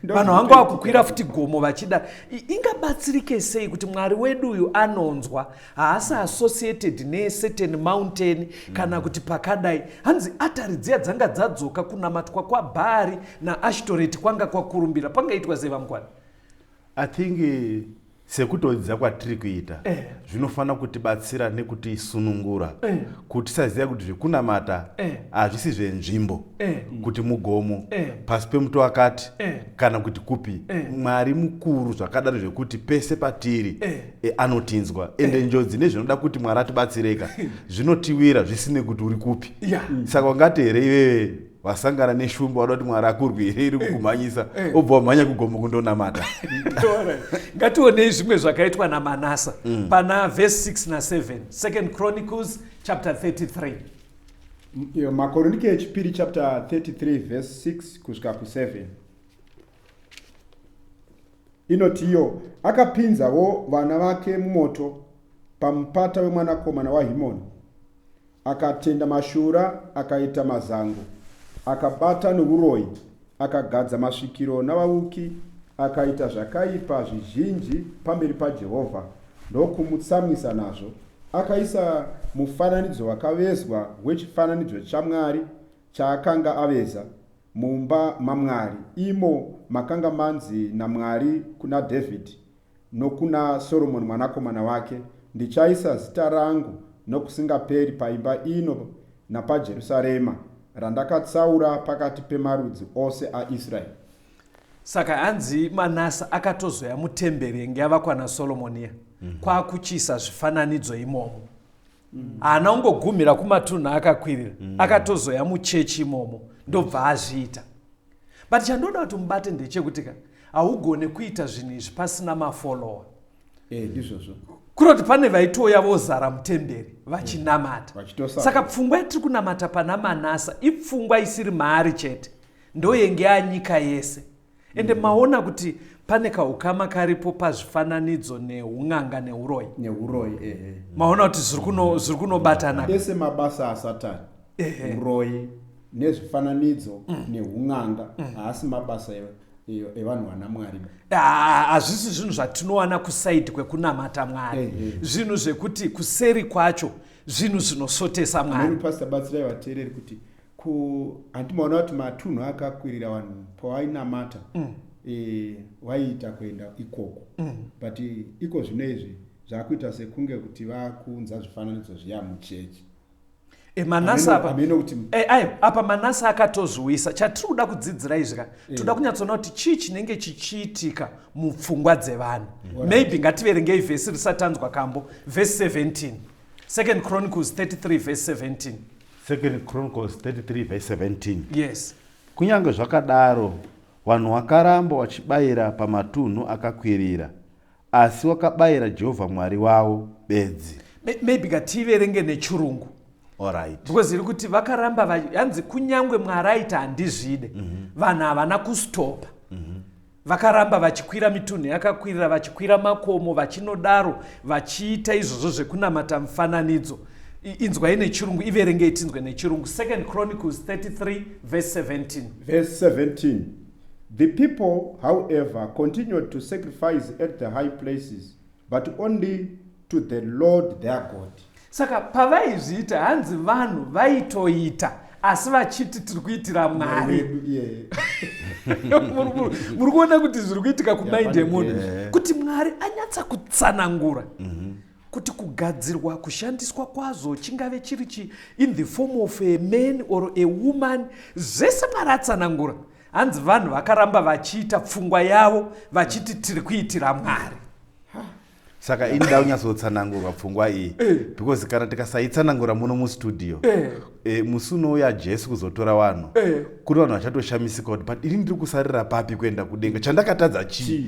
Speaker 2: Vanhu vanga vakukwira futi gomo vachida. Ingabatsirike sei kuti Mwari wedu uyu anonzwa, haasi associated necertain mountain kana kuti pakadai. Hanzi atari dziya dzanga dzadzoka, kunamatwa kwaBhaari naAshtoreti kwanga kwakurumbira. Pangaitwa sei vamukwana?
Speaker 4: I think sekutodzidza kwatiri kuita zvinofanira kutibatsira nekutisunungura kuti tisaziva kuti zvekunamata hazvisi zvenzvimbo, kuti mugomo pasi pemuti wakati kana kuti kupi. Mwari mukuru zvakadaro zvekuti pese patiri anotinzwa. Ende njodzi nezvinoda kuti Mwari atibatsireka zvinotiwira zvisine kuti uri kupi. Saka ungati here iwewe wasangana neshumba wada kuti Mwari akurwire iri kukumhanyisa, obva wamhanya kugomo kundonamata?
Speaker 2: Ngationei zvimwe zvakaitwa naManasa pana verse 6 na7, Second Chronicles chapter 33.
Speaker 3: Iyo, Makoronike echipiri chapter 33 verse 6 kusvika ku7 inoti iyo akapinzawo vana vake mumoto pamupata wemwanakomana waHimoni, akatenda mashura, akaita mazango, akabata nouroyi, akagadza masvikiro navavuki, akaita zvakaipa zvizhinji pamberi paJehovha, ndokumutsamwisa nazvo. Akaisa mufananidzo wakavezwa wechifananidzo chaMwari chaakanga aveza, mumba maMwari, imo makanga manzi naMwari kuna Dhavhidhi nokuna Soromoni mwanakomana wake, ndichaisa zita rangu nokusingaperi paimba ino napaJerusarema, randakatsaura pakati pemarudzi ose aIsraeri.
Speaker 2: Saka hanzi Manasa akatozoya mutemberi yenge yavakwa naSolomoni iya, kwakuchiisa zvifananidzo imomo. Haana kungogumira kumatunhu akakwirira, akatozoya muchechi imomo ndobva azviita. But chandoda kuti mubate ndechekuti ka haugone kuita zvinhu izvi pasina mafollower.
Speaker 3: Ndizvozvo.
Speaker 2: Kuroti pane vaitouya vozara mutemberi vachinamata. Saka pfungwa yatiri kunamata pana Manasa ipfungwa isiri maari chete, ndoyenge yanyika yese. Ende maona kuti pane kaukama karipo pazvifananidzo neun'anga neuroyi.
Speaker 3: Neuroyi, ehe.
Speaker 2: Maona kuti zviri kunobatana.
Speaker 3: Ese mabasa aSatani. Uroyi nezvifananidzo neun'anga haasi mabasa evanhu vana Mwari.
Speaker 2: Hazvisi zvinhu zvatinowana kusaidi kwekunamata Mwari. Zvinhu zvekuti kuseri kwacho zvinhu zvinosotesa Mwari.
Speaker 3: Ameni, Pastor, batsirai vateereri kuti handimaona kuti matunhu akakwirira vanhu pavainamata, vaiita kuenda ikoko. But iko zvino izvi zvakuita sekunge kuti vakuunza zvifananidzo zviya muchechi.
Speaker 2: Manasa apa,
Speaker 3: Ameno kuti
Speaker 2: ayo, apa Manasa akatozviwisa. Chatiri kuda kudzidzira izvi ka, toda kunyatsoona kuti chii chinenge chichiitika mupfungwa dzevanhu. Maybe ngativerengei vhesi risatanzwa kambo, vhesi 17. Second Chronicles 33 verse 17.
Speaker 4: Second Chronicles 33 verse 17.
Speaker 2: Yes.
Speaker 4: Kunyange zvakadaro, vanhu vakaramba vachibayira pamatunhu akakwirira, asi wakabayira Jehovha Mwari wavo bedzi.
Speaker 2: Maybe ngativerenge nechirungu.
Speaker 4: Alright.
Speaker 2: Because iri kuti vakaramba hanzi kunyangwe Mwari aiti handizvide, vanhu havana kustopa. Vakaramba vachikwira mitunhu yakakwirira, vachikwira makomo, vachinodaro vachiita izvozvo zvekunamata mufananidzo. Inzwai nechirungu, iverengei tinzwe nechirungu. 2 Chronicles 33 verse 17.
Speaker 3: Verse 17. The people, however, continued to sacrifice at the high places, but only to the Lord their God.
Speaker 2: Saka pavaizviita, hanzi vanhu vaitoita asi vachiti tiri kuitira Mwari. Muri kuona kuti zviri kuitika kumind yemunhu, kuti Mwari anyatsa kutsanangura kuti kugadzirwa, kushandiswa kwazo, chingave chiri chi in the form of a man or a woman, zvese Mwari atsanangura. Hanzi vanhu vakaramba vachiita pfungwa yavo vachiti tiri kuitira Mwari.
Speaker 4: Saka ini da kunyatsotsanangurwa pfungwa iyi, because kana tikasaitsanangura muno mustudio, musi unouya Jesu kuzotora vanhu, kune vanhu vachatoshamisika kuti, but ini ndiri kusarira papi kuenda kudenga? Chandakatadza chii?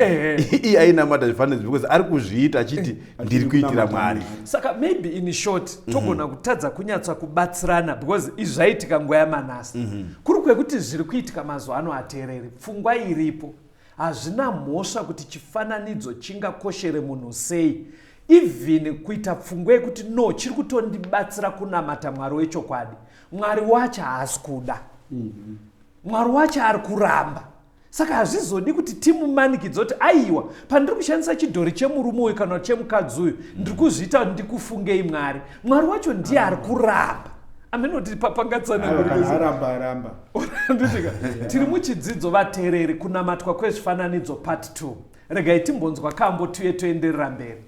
Speaker 4: Iye ainamata zvifananidzo because ari kuzviita achiti ndiri kuitira Mwari.
Speaker 2: Saka maybe in short, togona kutadza kunyatsa kubatsirana because izvi zvaitika nguva yaManase. Kuri kwekuti zviri kuitika mazuva ano, ateereri, pfungwa iripo. Hazvina mhosva kuti chifananidzo chingakoshere munhu sei, even kuita pfungwa yekuti no, chiri kutondibatsira kunamata Mwari wechokwadi. Mwari wacho haasi kuda, Mwari wacho ari kuramba. Saka hazvizodi kuti timumanikidze kuti aiwa, pandiri kushandisa chidhori chemurume uyu kana chemukadzi uyu, ndiri kuzviita kuti ndikufungei Mwari. Mwari wacho ndiye ari kuramba. Amenoti pangatsanangurika.
Speaker 3: Aramba, aramba.
Speaker 2: Nditika tiri muchidzidzo, vateereri, kunamatwa kwezvifananidzo part 2. Regai timbonzwa kambo, tuye toenderera mberi.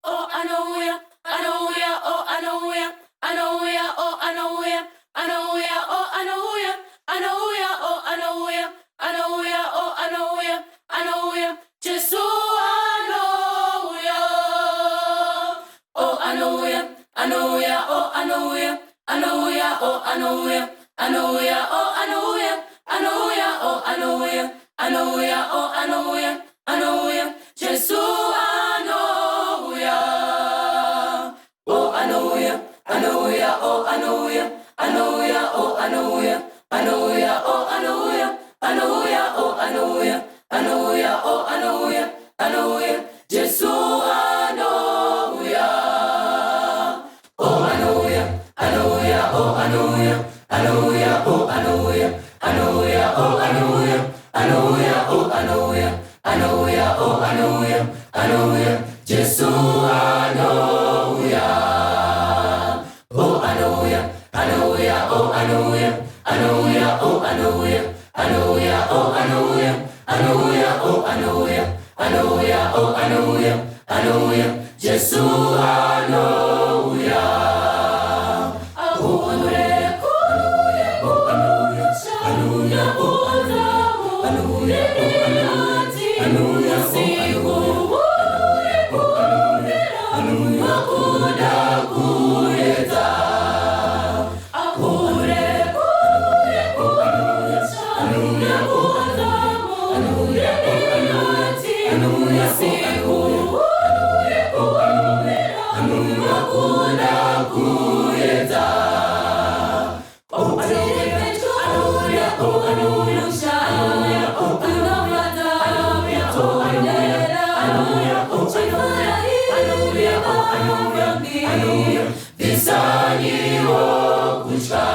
Speaker 1: Oh, anouya, anouya, oh, anouya, anouya, oh, anouya, anouya, oh, anouya, anouya, oh, anouya, anouya, oh, anouya, anouya, Jesu anouya. Oh, anouya, anouya, oh, anouya, anouya, oh, anouya, anouya, oh, anouya, anouya, oh, anouya, anouya, oh, anouya, anouya, Jesu anouya. Oh, anouya, anouya, oh, anouya, anouya, oh, anouya, anouya, oh, anouya, anouya, oh, anouya, anouya, oh, anouya, anouya, Jesu anouya. Oh, anouya, anouya, oh, anouya, anouya, oh, anouya, anouya, oh, anouya, anouya, oh, anouya, anouya, oh, anouya, anouya, Jesu anouya. Oh, anouya, anouya, oh, anouya, anouya, oh, anouya, anouya, oh, anouya, anouya, oh, anouya, anouya, oh, anouya, anouya, Jesu anouya. Aure kuye, oh, anouya, anouya, oh, anouya, anouya, anouya, oh, anouya, anouya, kuda kuedza. Aure kuye, oh, anouya, anouya, oh, anouya, anouya, oh, anouya, anouya, kuda kuedza. Oh, anouya, oh, anouya, anouya, oh, anouya, oh, anouya, oh, anouya, oh, anouya, anouya, bvisanyiwo kutya.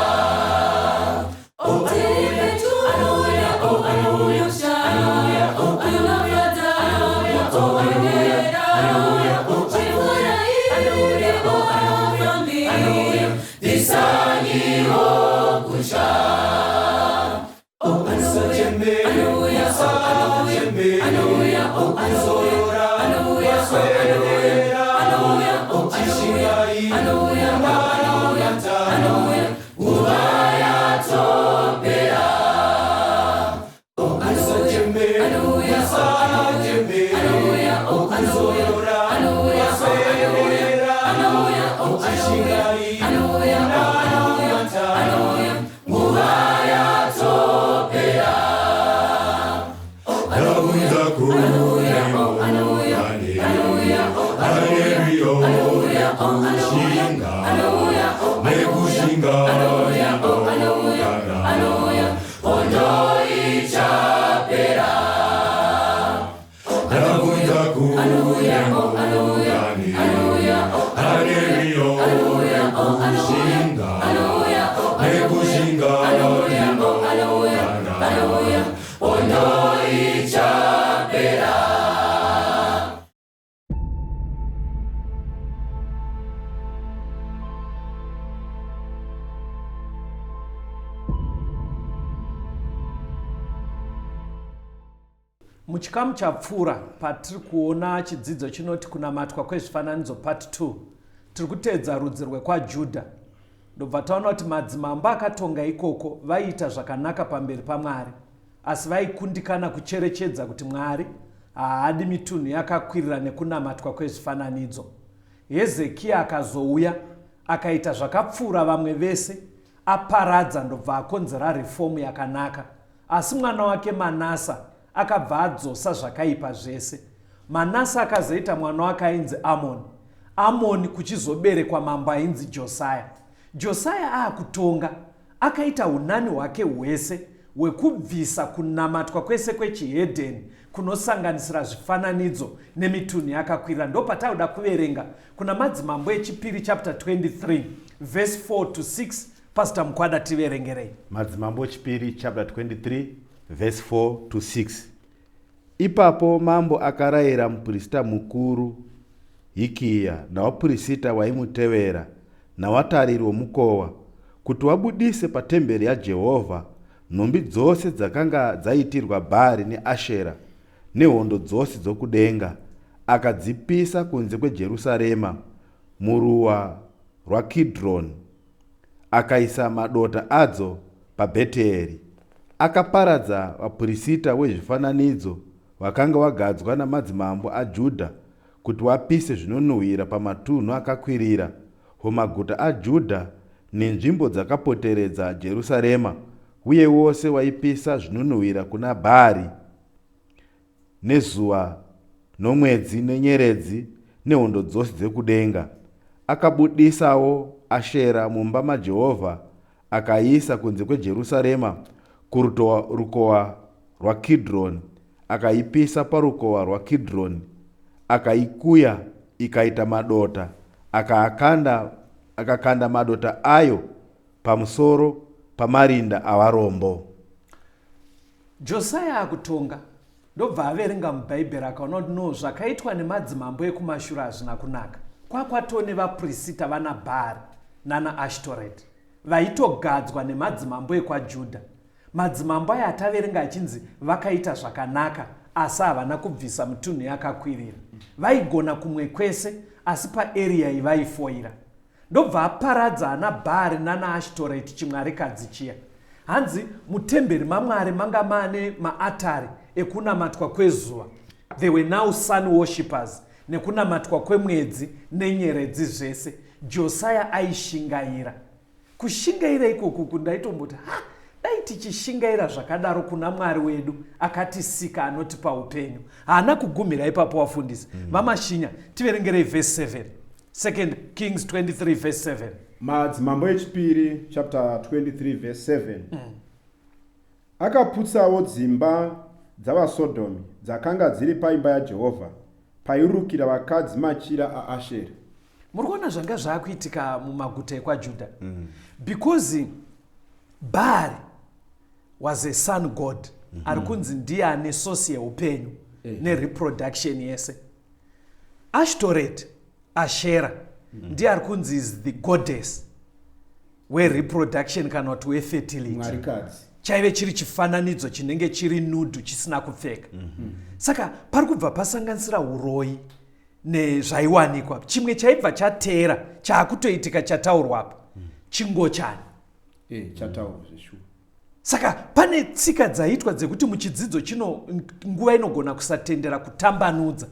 Speaker 1: Oh, anouya, oh, anouya, anouya, oh, anouya, oh, anouya, anouya, oh, anouya, oh, anouya, anouya, bvisanyiwo kutya. Oh, anouya, anouya, oh, anouya, anouya, oh, anouya, anouya, oh, anouya, anouya, oh, anouya, anouya, oh, anouya, anouya, nguva yatopera. Oh, anouya, anouya, oh, anouya, anouya, oh, anouya, anouya, oh, anouya, anouya, oh, anouya, anouya, oh, Nekushinga, nekushinga, ndinogara. Hondo ichapera. Ndakabvunza kune mungani, ane rwiyo rwekushinga, nekushinga, ndinogara. Hondo ichapera.
Speaker 2: Muchikamu chapfuura patiri kuona chidzidzo chinoti kunamatwa kwezvifananidzo part 2, tiri kuteedza rudzi rwekwaJudha. Ndobva taona kuti madzimambo akatonga ikoko vaiita zvakanaka pamberi paMwari, asi vaikundikana kucherechedza kuti Mwari haadi mitunhu yakakwirira nekunamatwa kwezvifananidzo. Hezekiya akazouya akaita zvakapfuura vamwe vese, aparadza ndobva akonzera reform yakanaka. Asi mwana wake Manasa akabva adzosa zvakaipa zvese. Manasa akazoita mwana wake ainzi Amoni. Amoni kuchizoberekwa mambo ainzi Josiah. Josiah aakutonga, akaita unani hwake hwese hwekubvisa kunamatwa kwese kwechihedheni kunosanganisira zvifananidzo nemitunhu yakakwirira. Ndopatauda kuverenga kuna Madzimambo echipiri chapter 23 verse 4 to 6. Pastor Mukwada, tiverengerei.
Speaker 4: Madzimambo echipiri chapter 23 verse 4 to 6. Ipapo mambo akarayira muprista mukuru Hikiya navapurisita waimutevera navatariri vomukowa kuti vabudise patemberi yaJehovha nhumbi dzose dzakanga dzaitirwa Bhaari neAshera nehondo dzose dzokudenga, akadzipisa kunze kweJerusarema muruwa rwaKidroni, akaisa madota adzo paBheteri. Akaparadza vapurisita wezvifananidzo vakanga vagadzwa namadzimambo aJudha kuti vapise zvinonhuhwira pamatunhu akakwirira mumaguta aJudha nenzvimbo dzakapoteredza Jerusarema, uye wose waipisa zvinonhuhwira kuna Bhaari nezuva nomwedzi nenyeredzi nehondo dzose dzekudenga. Akabudisawo Ashera mumba maJehovha akaiisa kunze kweJerusarema kurukowa rwaKidroni, akaipisa parukowa rwaKidroni, akaikuya ikaita madota, akakanda madota ayo pamusoro pamarinda avarombo.
Speaker 2: Josiah akutonga ndobva averenga muBhaibheri akaona kuti no, zvakaitwa nemadzimambo ekumashure hazvina kunaka. Kwakwatoo nevapurisita vana Bhaari nana Ashtoreti vaitogadzwa nemadzimambo ekwaJudha. Madzimambo aya ataverenga achinzi vakaita zvakanaka asi havana kubvisa mitunhu yakakwirira. Vaigona kumwe kwese asi paeriya iyi vaifoira. Ndobva aparadza ana Bhaari nana Ashtoreti chimwarikadzi chiya. Hanzi mutemberi maMwari manga maane maatari ekunamatwa kwezuva. They were now sun worshippers, nekunamatwa kwemwedzi nenyeredzi zvese. Josiah aishingaira. Kushingaira ikoku ndaitomboti ha, dai tichishingaira zvakadaro kuna Mwari wedu akatisika anotipa upenyu. Haana kugumira ipapo wafundisi. VaMashinya, tiverengerei verse 7. 2 Kings 23 verse 7.
Speaker 3: Madzimambo echipiri chapter 23 verse 7. Akaputsawo dzimba dzavaSodhomi dzakanga dziri paimba yaJehovha, pairukira vakadzi machira aAsheri.
Speaker 2: Muri kuona zvanga zvaakuitika mumaguta ekwaJudha. Because Baal was a sun god. Ari kunzi ndiye ane source yeupenyu nereproduction yese. Ashtoret, Ashera, ndiye ari kunzi is the goddess wereproduction kana kuti wefertility.
Speaker 3: Mwarikadzi.
Speaker 2: Chaive chiri chifananidzo chinenge chiri nudu chisina kupfeka. Saka pari kubva pasanganisira uroyi nezvaiwanikwa. Chimwe chaibva chateera chaakutoitika chataurwa apa, chingochani.
Speaker 3: Chataurwa zveshuwa.
Speaker 2: Saka pane tsika dzaiitwa dzekuti muchidzidzo chino nguva inogona kusatendera kutambanudza.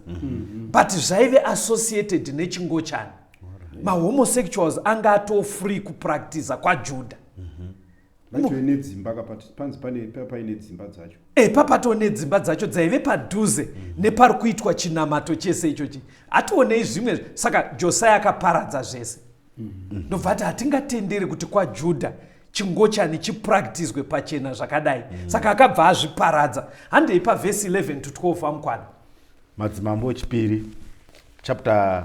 Speaker 2: But zvaive associated nechingochani. Mahomosexuals anga ato free kupractiza kwaJudha.
Speaker 3: Vaitove nedzimba kapati panzi pane paine dzimba dzacho.
Speaker 2: E papatoo nedzimba dzacho dzaive padhuze nepari kuitwa chinamato chese ichochi. Hationei zvimwe saka Josiah akaparadza zvese. Ndobva ati hatingatenderi kuti kwaJudha chingochani chipractiswe pachena zvakadai. Saka akabva azviparadza. Handei pavhesi 11 to 12 amukwana.
Speaker 4: Madzimambo echipiri chapter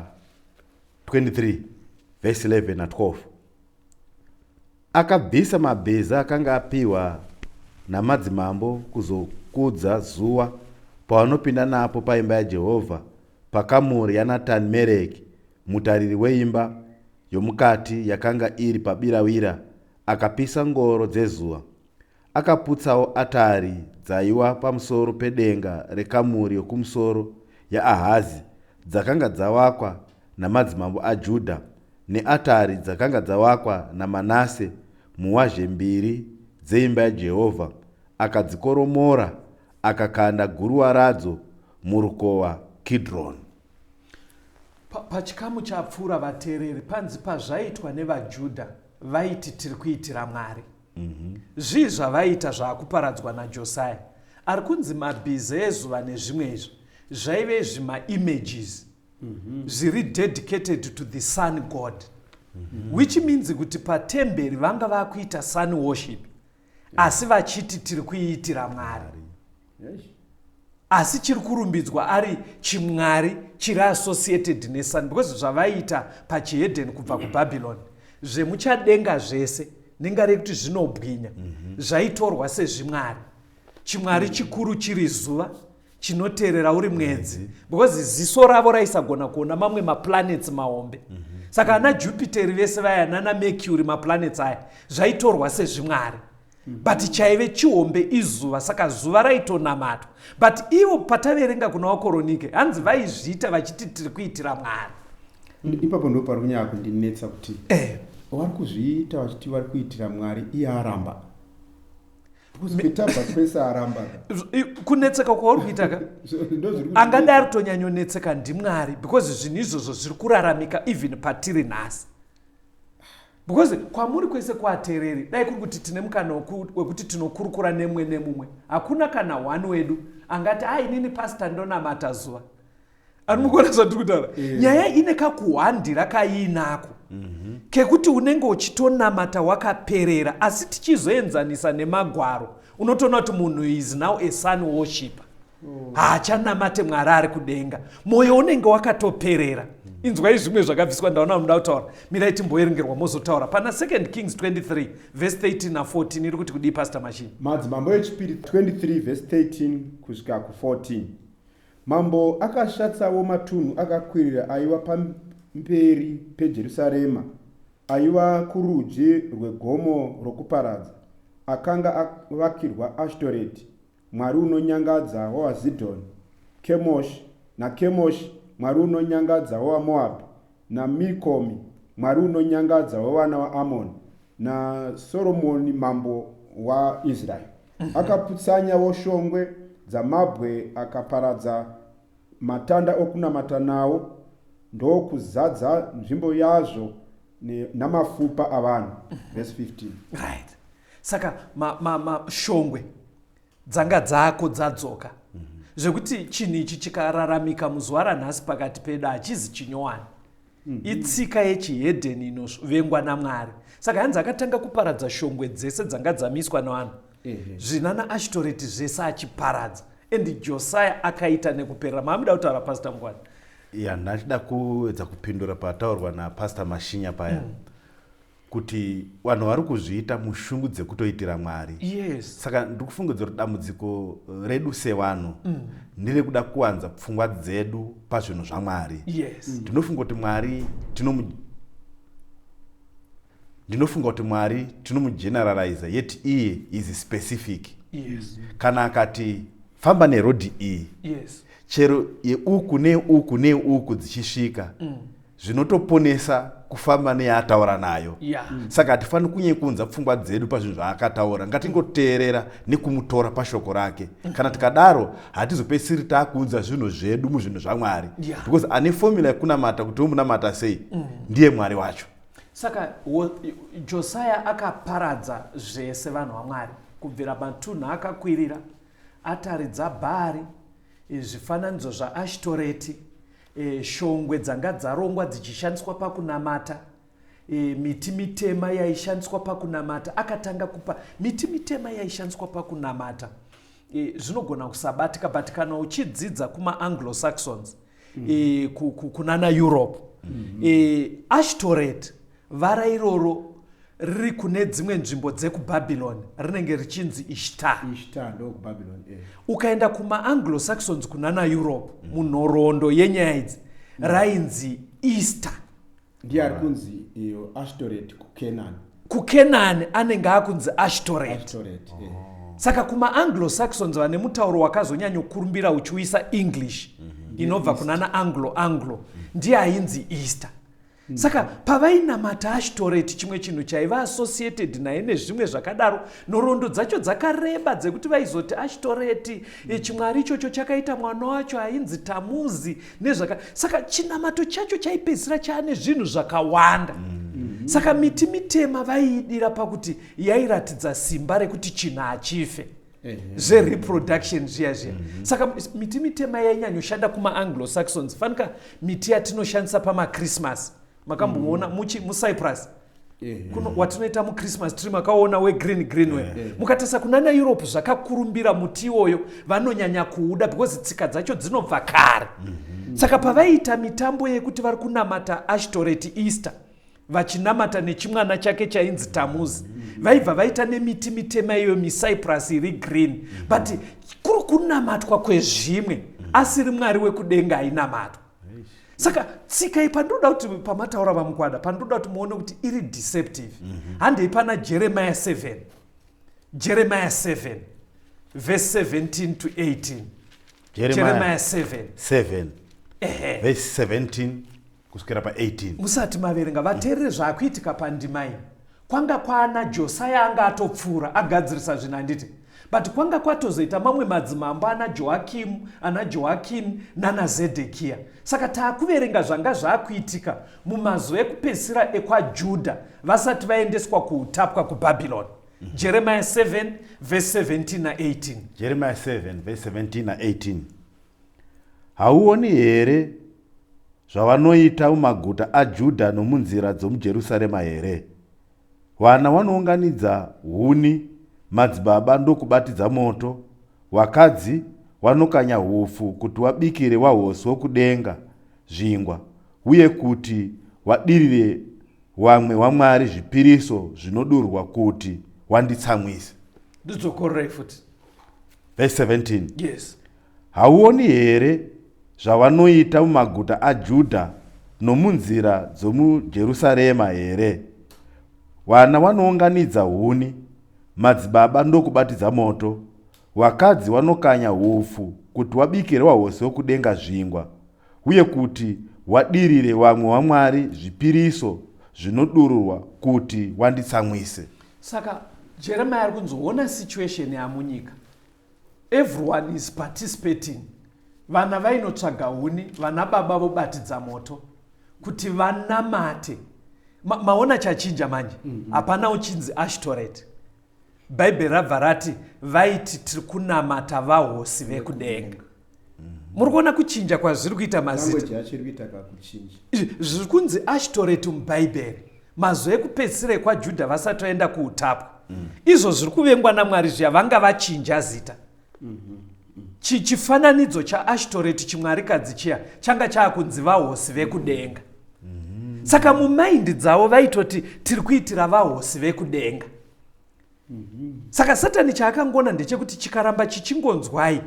Speaker 4: 23 verse 11 na 12. Akabvisa mabhiza akanga apiwa namadzimambo kuzokudza zuva pavanopinda napo paimba yaJehovha pakamuri yaNatani-mereki mutariri weimba yomukati yakanga iri pabiravira, akapisa ngoro dzezuva. Akaputsawo atari dzaiwa pamusoro pedenga rekamuri yokumusoro yaAhazi dzakanga dzavakwa namadzimambo aJudha neatari dzakanga dzavakwa naManase muwazhe mbiri dzeimba yaJehovha, akadzikoromora, akakanda guruva radzo murukova Kidroni.
Speaker 2: Pachikamu chapfuura vateereri panzi pazvaitwa nevaJudha vaiti tiri kuitira Mwari. Zvii zvavaiita zvaakuparadzwa naJosiah? Ari kunzi mabhiza ezuva nezvimwe izvi zvaive zvimaimages zviri dedicated to the sun god which means kuti patemberi vanga vakuita sun worship asi vachiti tiri kuiitira Mwari. Asi chiri kurumbidzwa ari chimwari chiri associated nesun because zvavaiita pachihedheni kubva kuBabylon zvemuchadenga zvese nengari yekuti zvinobwinya zvaitorwa sezvimwari. Chimwari chikuru chiri zuva chinoteerera uri mwedzi because ziso ravo raisagona kuona mamwe maplanets mahombe. Saka ana Jupiter vese vaya nana Mercury maplanets aya zvaitorwa sezvimwari. But chaive chihombe izuva, saka zuva raitonamatwa. But ivo pataverenga kuna vaKoronike hanzi vaizviita vachiti tiri kuitira Mwari.
Speaker 3: Ipapo ndo pari kunyanya kundinetsa kuti vari kuzviita vachiti vari kuitira Mwari iye aramba. Because petabva kwese aramba.
Speaker 2: Kunetseka kwauri kuita ka? Angadai ari kutonyanyonetseka ndiMwari because zvinhu izvozvo zviri kuraramika even patiri nhasi. Because kwamuri kwese kwatereri dai kuri kuti tine mukana wekuti tinokurukura nemumwe nemumwe, hakuna kana one wedu angati a inini pastor ndonamata zuva. Ari mukuona zvatiri kutaura? Nyaya ine kakuhwandira kaiinako kekuti unenge uchitonamata wakaperera, asi tichizoenzanisa nemagwaro unotoona kuti munhu is now a sun worshipper. Haachanamate Mwari ari kudenga, mwoyo unenge wakatoperera. Inzwai zvimwe zvakabviswa, ndaona munoda kutaura, mirai timboerengerwa mozotaura. Pana 2 Kings 23 verse 13 na 14 iri kuti kudii Pastor Machine?
Speaker 3: Madzimambo echipiri 23 verse 13 kusvika ku 14. Mambo akashatsawo matunhu akakwirira aiva pamberi peJerusarema, aiva kurudyi rwegomo rokuparadza, akanga avakirwa Ashtoreti, mwari unonyangadza wavaZidhoni, Kemoshi, naKemoshi, mwari unonyangadza wavaMoabhi, naMilkomi, mwari unonyangadza wevana vaAmoni, naSoromoni mambo waIsraeri. Akaputsanyawo shongwe dzamabwe akaparadza matanda okunamata nawo, ndokuzadza nzvimbo yazvo namafupa avanhu. Verse 15.
Speaker 2: Right. Saka shongwe dzanga dzako dzadzoka. Zvekuti chinhu ichi chikararamika muzuva ranhasi pakati pedu hachizi chinyowani. Itsika yechihedheni inovengwa naMwari. Saka hanzi akatanga kuparadza shongwe dzese dzanga dzamiswa nevanhu. Zvinana Ashtoreti zvese achiparadza. And Josiah akaita nekuperera. Maamuda kutaura Pastor Mngwani?
Speaker 4: Ya, ndachida kuedza kupindura pataurwa naPastor Mashinya paya. Kuti vanhu vari kuzviita mushungu dzekutoitira Mwari. Saka ndiri kufungidzira kuti dambudziko redu sevanhu nderekuda kuwanza pfungwa dzedu pazvinhu zvaMwari. Ndinofunga kuti Mwari tinomu ndinofunga kuti Mwari tinomugeneralize, yet iye is specific. Kana akati famba nerodhi iyi, chero yeuku neuku neuku dzichisvika, zvinotoponesa kufamba neyaataura nayo. Saka hatifaniri kunyanya kuunza pfungwa dzedu pazvinhu zvaakataura, ngatingoteerera nekumutora pashoko rake. Kana tikadaro hatizopedzisiri taakuunza zvinhu zvedu muzvinhu zvaMwari. Because ane formula yekunamata kuti womunamata sei ndiye Mwari wacho.
Speaker 2: Saka Josiah akaparadza zvese, vanhu vaMwari, kubvira matunhu akakwirira, atari dzaBhaari, zvifananidzo zvaAshtoreti, shongwe dzanga dzarongwa dzichishandiswa pakunamata, miti mitema yaishandiswa pakunamata. Akatanga kupa miti mitema yaishandiswa pakunamata. Zvinogona kusabatika, but kana uchidzidza kuma-Anglo-Saxons, kunana Europe, Ashtoret, vara iroro riri kune dzimwe nzvimbo dzekuBhabhiloni, rinenge richinzi Ishtar.
Speaker 3: Ishtar ndokuBabylon.
Speaker 2: Ukaenda kuma-Anglo-Saxons kunana Europe, munhoroondo yenyaya idzi, rainzi Easter.
Speaker 3: Ndiye ari kunzi iyo Ashtoret kuCanaan.
Speaker 2: KuCanaan anenge akunzi Ashtoret.
Speaker 3: Ashtoret.
Speaker 2: Saka kuma-Anglo-Saxons, vane mutauro wakazonyanyokurumbira uchiuyisa English inobva kunana Anglo Anglo, ndiye ainzi Easter. Saka pavainamata Ashtoret, chimwe chinhu chaiva associated naye nezvimwe zvakadaro, nhoroondo dzacho dzakareba dzekuti vaizoti Ashtoreti, chimwari ichocho chakaita mwana wacho ainzi Tamuzi nezvaka. Saka chinamato chacho chaipedzisira chaane zvinhu zvakawanda. Saka miti mitema vaiidira pakuti yairatidza simba rekuti chinhu hachife, zvereproduction zviya zviya. Saka miti mitema yainyanyoshanda kuma-Anglo-Saxons. Fanika miti yatinoshandisa pamaChristmas, makamboona muCyprus kuno watinoita muChristmas tree, makaona wegreen green we? Mukatarisa kunana Europe, zvakakurumbira muti iwoyo, vanonyanya kuuda because tsika dzacho dzinobva kare. Saka pavaiita mitambo yekuti vari kunamata Ashtoreti, Easter, vachinamata nechimwana chake chainzi Tamuzi, vaibva vaita nemiti mitema iyo, micyprus iri green, but kuri kunamatwa kwezvimwe, asiri Mwari wekudenga ainamatwa. Saka tsika iyi, pandinoda kuti pamataura vaMukwada, pandinoda kuti muone kuti iri deceptive, handei pana Jeremiah 7, Jeremiah 7 verse 17 to 18.
Speaker 4: Jeremiah
Speaker 2: Jeremiah 7.
Speaker 4: 7.
Speaker 2: Ehe.
Speaker 4: Verse 17 kusvikira pa18.
Speaker 2: Musati maverenga, vateerere zvaakuitika pandima iyi. Kwanga kwaana Josiah anga atopfuura, agadzirisa zvinhu, handiti? But kwanga kwatozoita mamwe madzimambo, ana Joakimu, ana Joakini nana Zedhekiya. Saka taakuverenga zvanga zvaakuitika mumazuva ekupedzisira ekwaJudha vasati vaendeswa kuutapwa kuBhabhironi. Jeremiah 7 verse 17 na18.
Speaker 4: Jeremiah 7 verse 17 na18. Hauoni here zvavanoita mumaguta aJudha nomunzira dzomuJerusarema here? Vana vanounganidza huni, madzibaba ndokubatidza moto, vakadzi vanokanya hupfu kuti vabikire vahosi wokudenga zvingwa uye kuti vadirire vamwe vamwari zvipiriso zvinodurwa kuti wanditsamwise.
Speaker 2: Ndidzokororei futi.
Speaker 4: Verse 17.
Speaker 2: Yes.
Speaker 4: Hauoni here zvavanoita mumaguta aJudha nomunzira dzomuJerusarema here? Vana vanounganidza huni, madzibaba ndokubatidza moto, vakadzi vanokanya hupfu kuti vabikire vahosi vokudenga zvingwa uye kuti vadirire vamwe vamwari zvipiriso zvinodururwa kuti wanditsamwise.
Speaker 2: Saka Jeremiah ari kunzoona situation yamunyika. Everyone is participating. Vana vainotsvaga huni, vana baba vobatidza moto kuti vanamate. Maona chachinja manje? Hapana uchinzi Ashtoret. Bhaibheri rabva rati vaiti tiri kunamata vahosi vekudenga. Muri kuona kuchinja kwazviri kuita mazita?
Speaker 3: Language yacho iri kuita kakuchinja.
Speaker 2: Izvi zviri kunzi Ashtoreti mubhaibheri mazuva ekupedzisira ekwaJudha vasati vaenda kuutapwa, izvo zviri kuvengwa naMwari zviya, vanga vachinja zita. Chifananidzo chaAshtoreti, chimwarikadzi chiya, changa chaakunzi vahosi vekudenga. Saka mumaindi dzavo vaitoti tiri kuitira vahosi vekudenga. Saka Satani chaakangona ndechekuti chikaramba chichingonzwai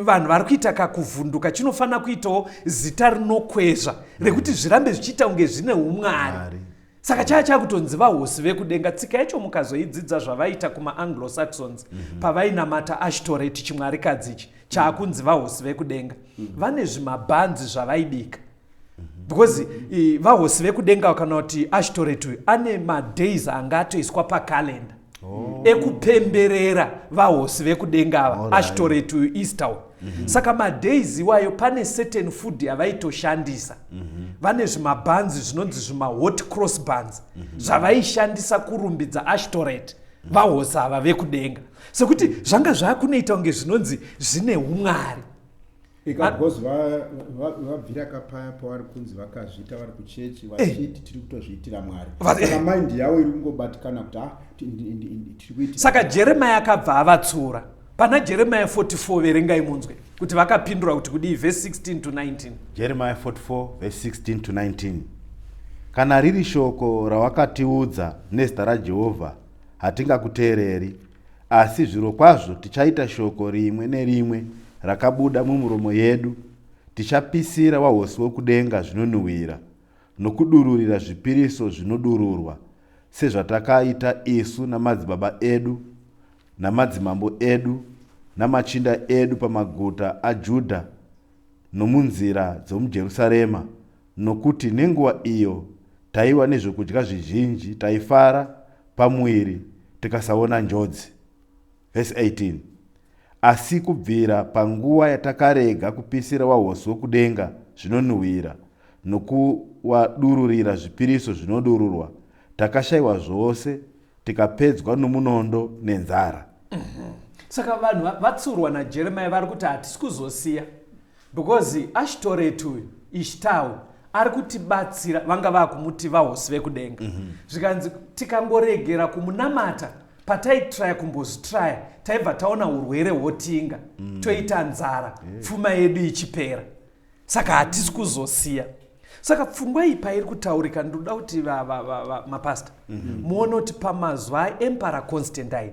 Speaker 2: vanhu vari kuita kakuvhunduka, chinofanira kuitawo zita rinokwezva rekuti zvirambe zvichiita kunge zvine umwari.
Speaker 4: Mwari.
Speaker 2: Saka chaa chakutonzi vahosi vekudenga. Tsika yacho mukazoidzidza, zvavaita kuma-Anglo-Saxons pavainamata Ashtoreti, chimwarikadzi ichi chaakunzi vahosi vekudenga, vane zvimabhanzi zvavaibika because vahosi vekudenga kana kuti Ashtoret uyu ane madays anga atoiswa pakalenda. Ekupemberera vahosi vekudenga ava, Ashtoreti uyu, Ishtar uyu. Saka madays iwayo pane certain food yavaitoshandisa. Vane zvimabhanzi zvinonzi zvimahot cross buns zvavaishandisa kurumbidza Ashtoreti, vahosi ava vekudenga, sekuti zvanga zvaakunoita kunge zvinonzi zvine umwari.
Speaker 3: Ika because vabvira kapaya pavari kunzi vakazviita vari kuchechi vachiti tiri kutozviitira Mwari, saka mind yavo iri kungobatikana kuti ah, tiri kuitira.
Speaker 2: Saka Jeremia akabva avatsura pana Jeremia 44. Verengai munzwe kuti vakapindura kuti kudii, vhesi 16 to 19.
Speaker 4: Jeremiah 44 verse 16 to 19. Kana riri shoko rawakatiudza nezita raJehovha, hatingakuteereri, asi zvirokwazvo tichaita shoko rimwe nerimwe rakabuda mumuromo yedu. Tichapisira vahosi wokudenga zvinonhuhwira nokudururira zvipiriso zvinodururwa, sezvatakaita isu namadzibaba edu namadzimambo edu namachinda edu pamaguta aJudha nomunzira dzomuJerusarema, nokuti nenguva iyo taiva nezvokudya zvizhinji, taifara pamuviri, tikasaona njodzi. Vhesi 18. Asi kubvira panguva yatakarega kupisira vahosi wokudenga zvinonhuhwira nokuwadururira zvipiriso zvinodururwa, takashayiwa zvose, tikapedzwa nomunondo nenzara.
Speaker 2: Saka vanhu vatsurwa naJeremiya vari kuti hatisi kuzosiya because Ashtoreti uyu, Ishtar, ari kutibatsira. Vanga vaakumuti vahosi vekudenga. Zvikanzi tikangoregera kumunamata, pataitraya kumbozvitraya, taibva taona urwere hwotinga, toita nzara, pfuma yedu ichipera, saka hatisi kuzosiya. Saka pfungwa iyi pairi kutaurika, ndinoda kuti mapasta muone kuti pamazuva aEmperor Constantine,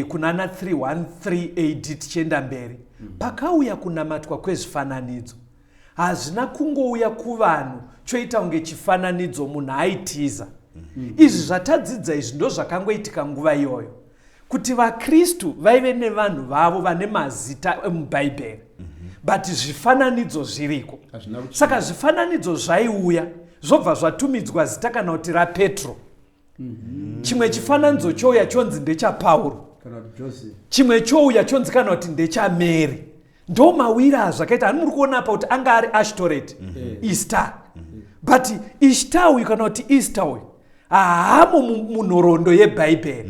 Speaker 2: kunana 313 AD tichienda mberi, pakauya kunamatwa kwezvifananidzo. Hazvina kungouya kuvanhu choita kunge chifananidzo munhu aitiza. Izvi zvatadzidza izvi ndo zvakangoitika nguva iyoyo, kuti vaKristu vaive nevanhu vavo vane mazita emubhaibheri, but zvifananidzo zviriko.
Speaker 3: Hazvina kuchinja.
Speaker 2: Saka zvifananidzo zvaiuya zvobva zvatumidzwa zita, kana kuti raPetro. Chimwe chifananidzo chouya chonzi ndechaPauro.
Speaker 3: Kana kuti Joseph.
Speaker 2: Chimwe chouya chonzi kana kuti ndechaMary. Ndo mawira azvakaita. Hani muri kuona apa kuti anga ari Ashtoret, Ishtar, but Ishtar uyu kana kuti Easter uyu haamo munhoroondo yebhaibheri.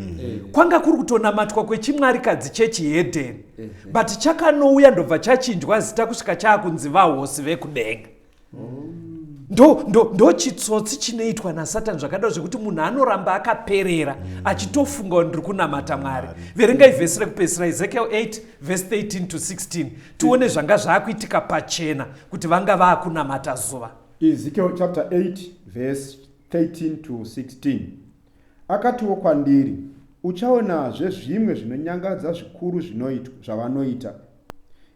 Speaker 2: Kwanga kuri kutonamatwa kwechimwarikadzi chechihedheni, but chakanouya ndobva chachinjwa zita kusvika chaakunzi vahosi vekudenga. Ndo chitsotsi chinoitwa naSatani zvakadaro, zvekuti munhu anoramba akaperera achitofunga kuti ndiri kunamata Mwari. Verengai vhesi rekupedzisira, Ezekiel 8 vhesi 13 to 16, tione zvanga zvaakuitika pachena kuti vanga vaakunamata zuva.
Speaker 3: Ezekiel chapter 8 verse 13 to 16. Akatiwo kwandiri, uchaonazve zvimwe zvinonyangadza zvikuru zvinoitwa zvavanoita.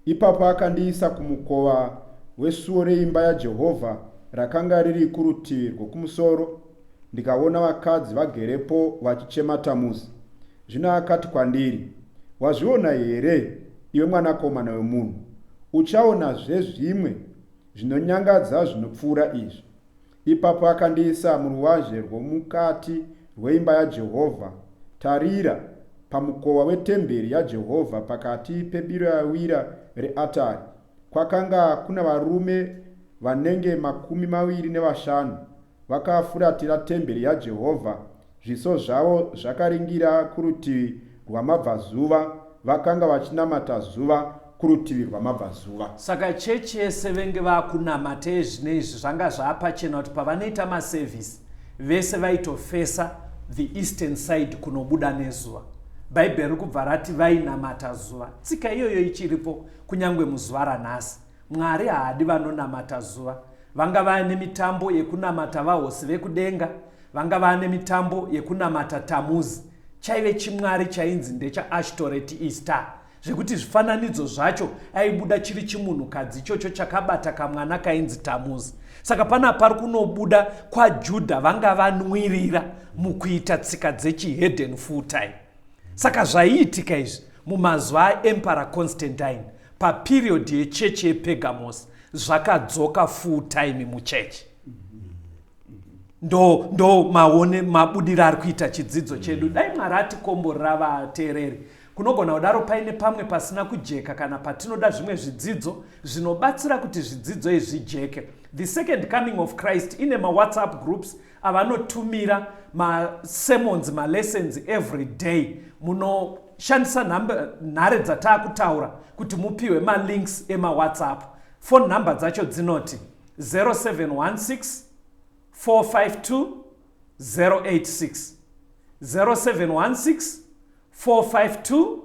Speaker 3: Ipapo akandiisa kumukova wesuo reimba yaJehovha rakanga riri kurutivi rwokumusoro, ndikaona vakadzi vagerepo vachichema Tamuzi. Zvino akati kwandiri, wazviona here, iwe mwanakomana wemunhu? Uchaonazve zvimwe zvinonyangadza zvinopfuura izvi. Ipapo akandiisa muruvazhe rwomukati rweimba yaJehovha. Tarira, pamukova wetemberi yaJehovha pakati pebiravira reatari, kwakanga kuna varume vanenge 25 vakafuratira temberi yaJehovha, zviso zvavo zvakaringira kurutivi rwamabvazuva, vakanga vachinamata zuva kurutivi rwamabvazuva.
Speaker 2: Saka chechi yese venge vakunamata ezvino izvi. Zvanga zvaapachena kuti pavanoita masevhisi vese vaitofesa the eastern side, kunobuda nezuva. Bhaibheri riri kubva rati vainamata zuva. Tsika iyoyo ichiripo kunyange muzuva ranhasi. Mwari haadi vanonamata zuva. Vanga vaine mitambo yekunamata vahosi vekudenga, vanga vaane mitambo yekunamata Tamuzi, chaive chimwari chainzi ndechaAshtoreti, Ishtar, zvekuti zvifananidzo zvacho aibuda chiri chimunhukadzi ichocho chakabata kamwana kainzi Tamuzi. Saka pana pari kunobuda kwaJudha vanga vanwirira mukuita tsika dzechihedhen full time. Saka zvaiitika izvi mumazuva aEmperor Constantine paperiod yechechi yePergamos zvakadzoka full time muchechi. Ndo ndo maone mabudiro ari kuita chidzidzo chedu. Dai Mwari atikomborera vateereri. Kunogona kudaro paine pamwe pasina kujeka kana patinoda zvimwe zvidzidzo zvinobatsira kuti zvidzidzo izvi zvijeke. The Second Coming of Christ ine maWhatsApp groups avanotumira masermons, malessons every day. Munoshandisa nhare dzataakutaura kuti mupiwe malinks emaWhatsApp. Phone number dzacho dzinoti 0716 452 086, 0716 452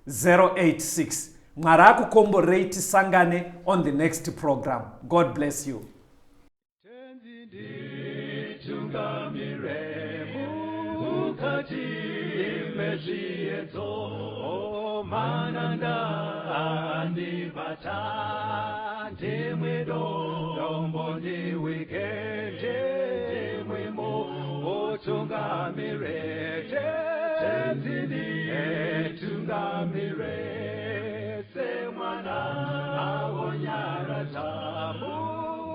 Speaker 2: 086. Mwari akukomborei. Tisangane on the next program. God bless you.
Speaker 1: Tungamire mukati mezviedzo, mananda andibata, ndimwe dombo ndiwike, ndimwimo utungamire, Tenzi nditungamire, semwana aonyaradza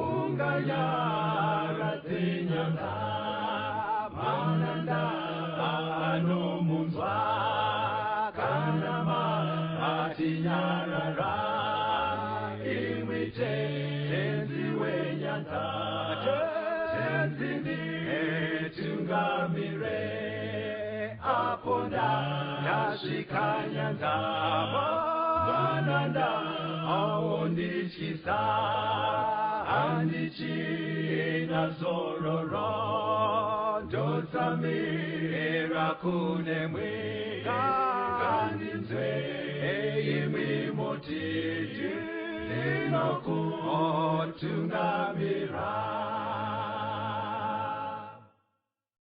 Speaker 1: unganyaradze nyanza, mananda anomunzwa kana matinyarara, imwi Tenzi wenyanza, Tenzi nditungamire, apo ndasvika nyanza, mananda aondityisa, handichina zororo, ndotsamira kunemwe, ngandinzwe imwi moti ndinokutungamira.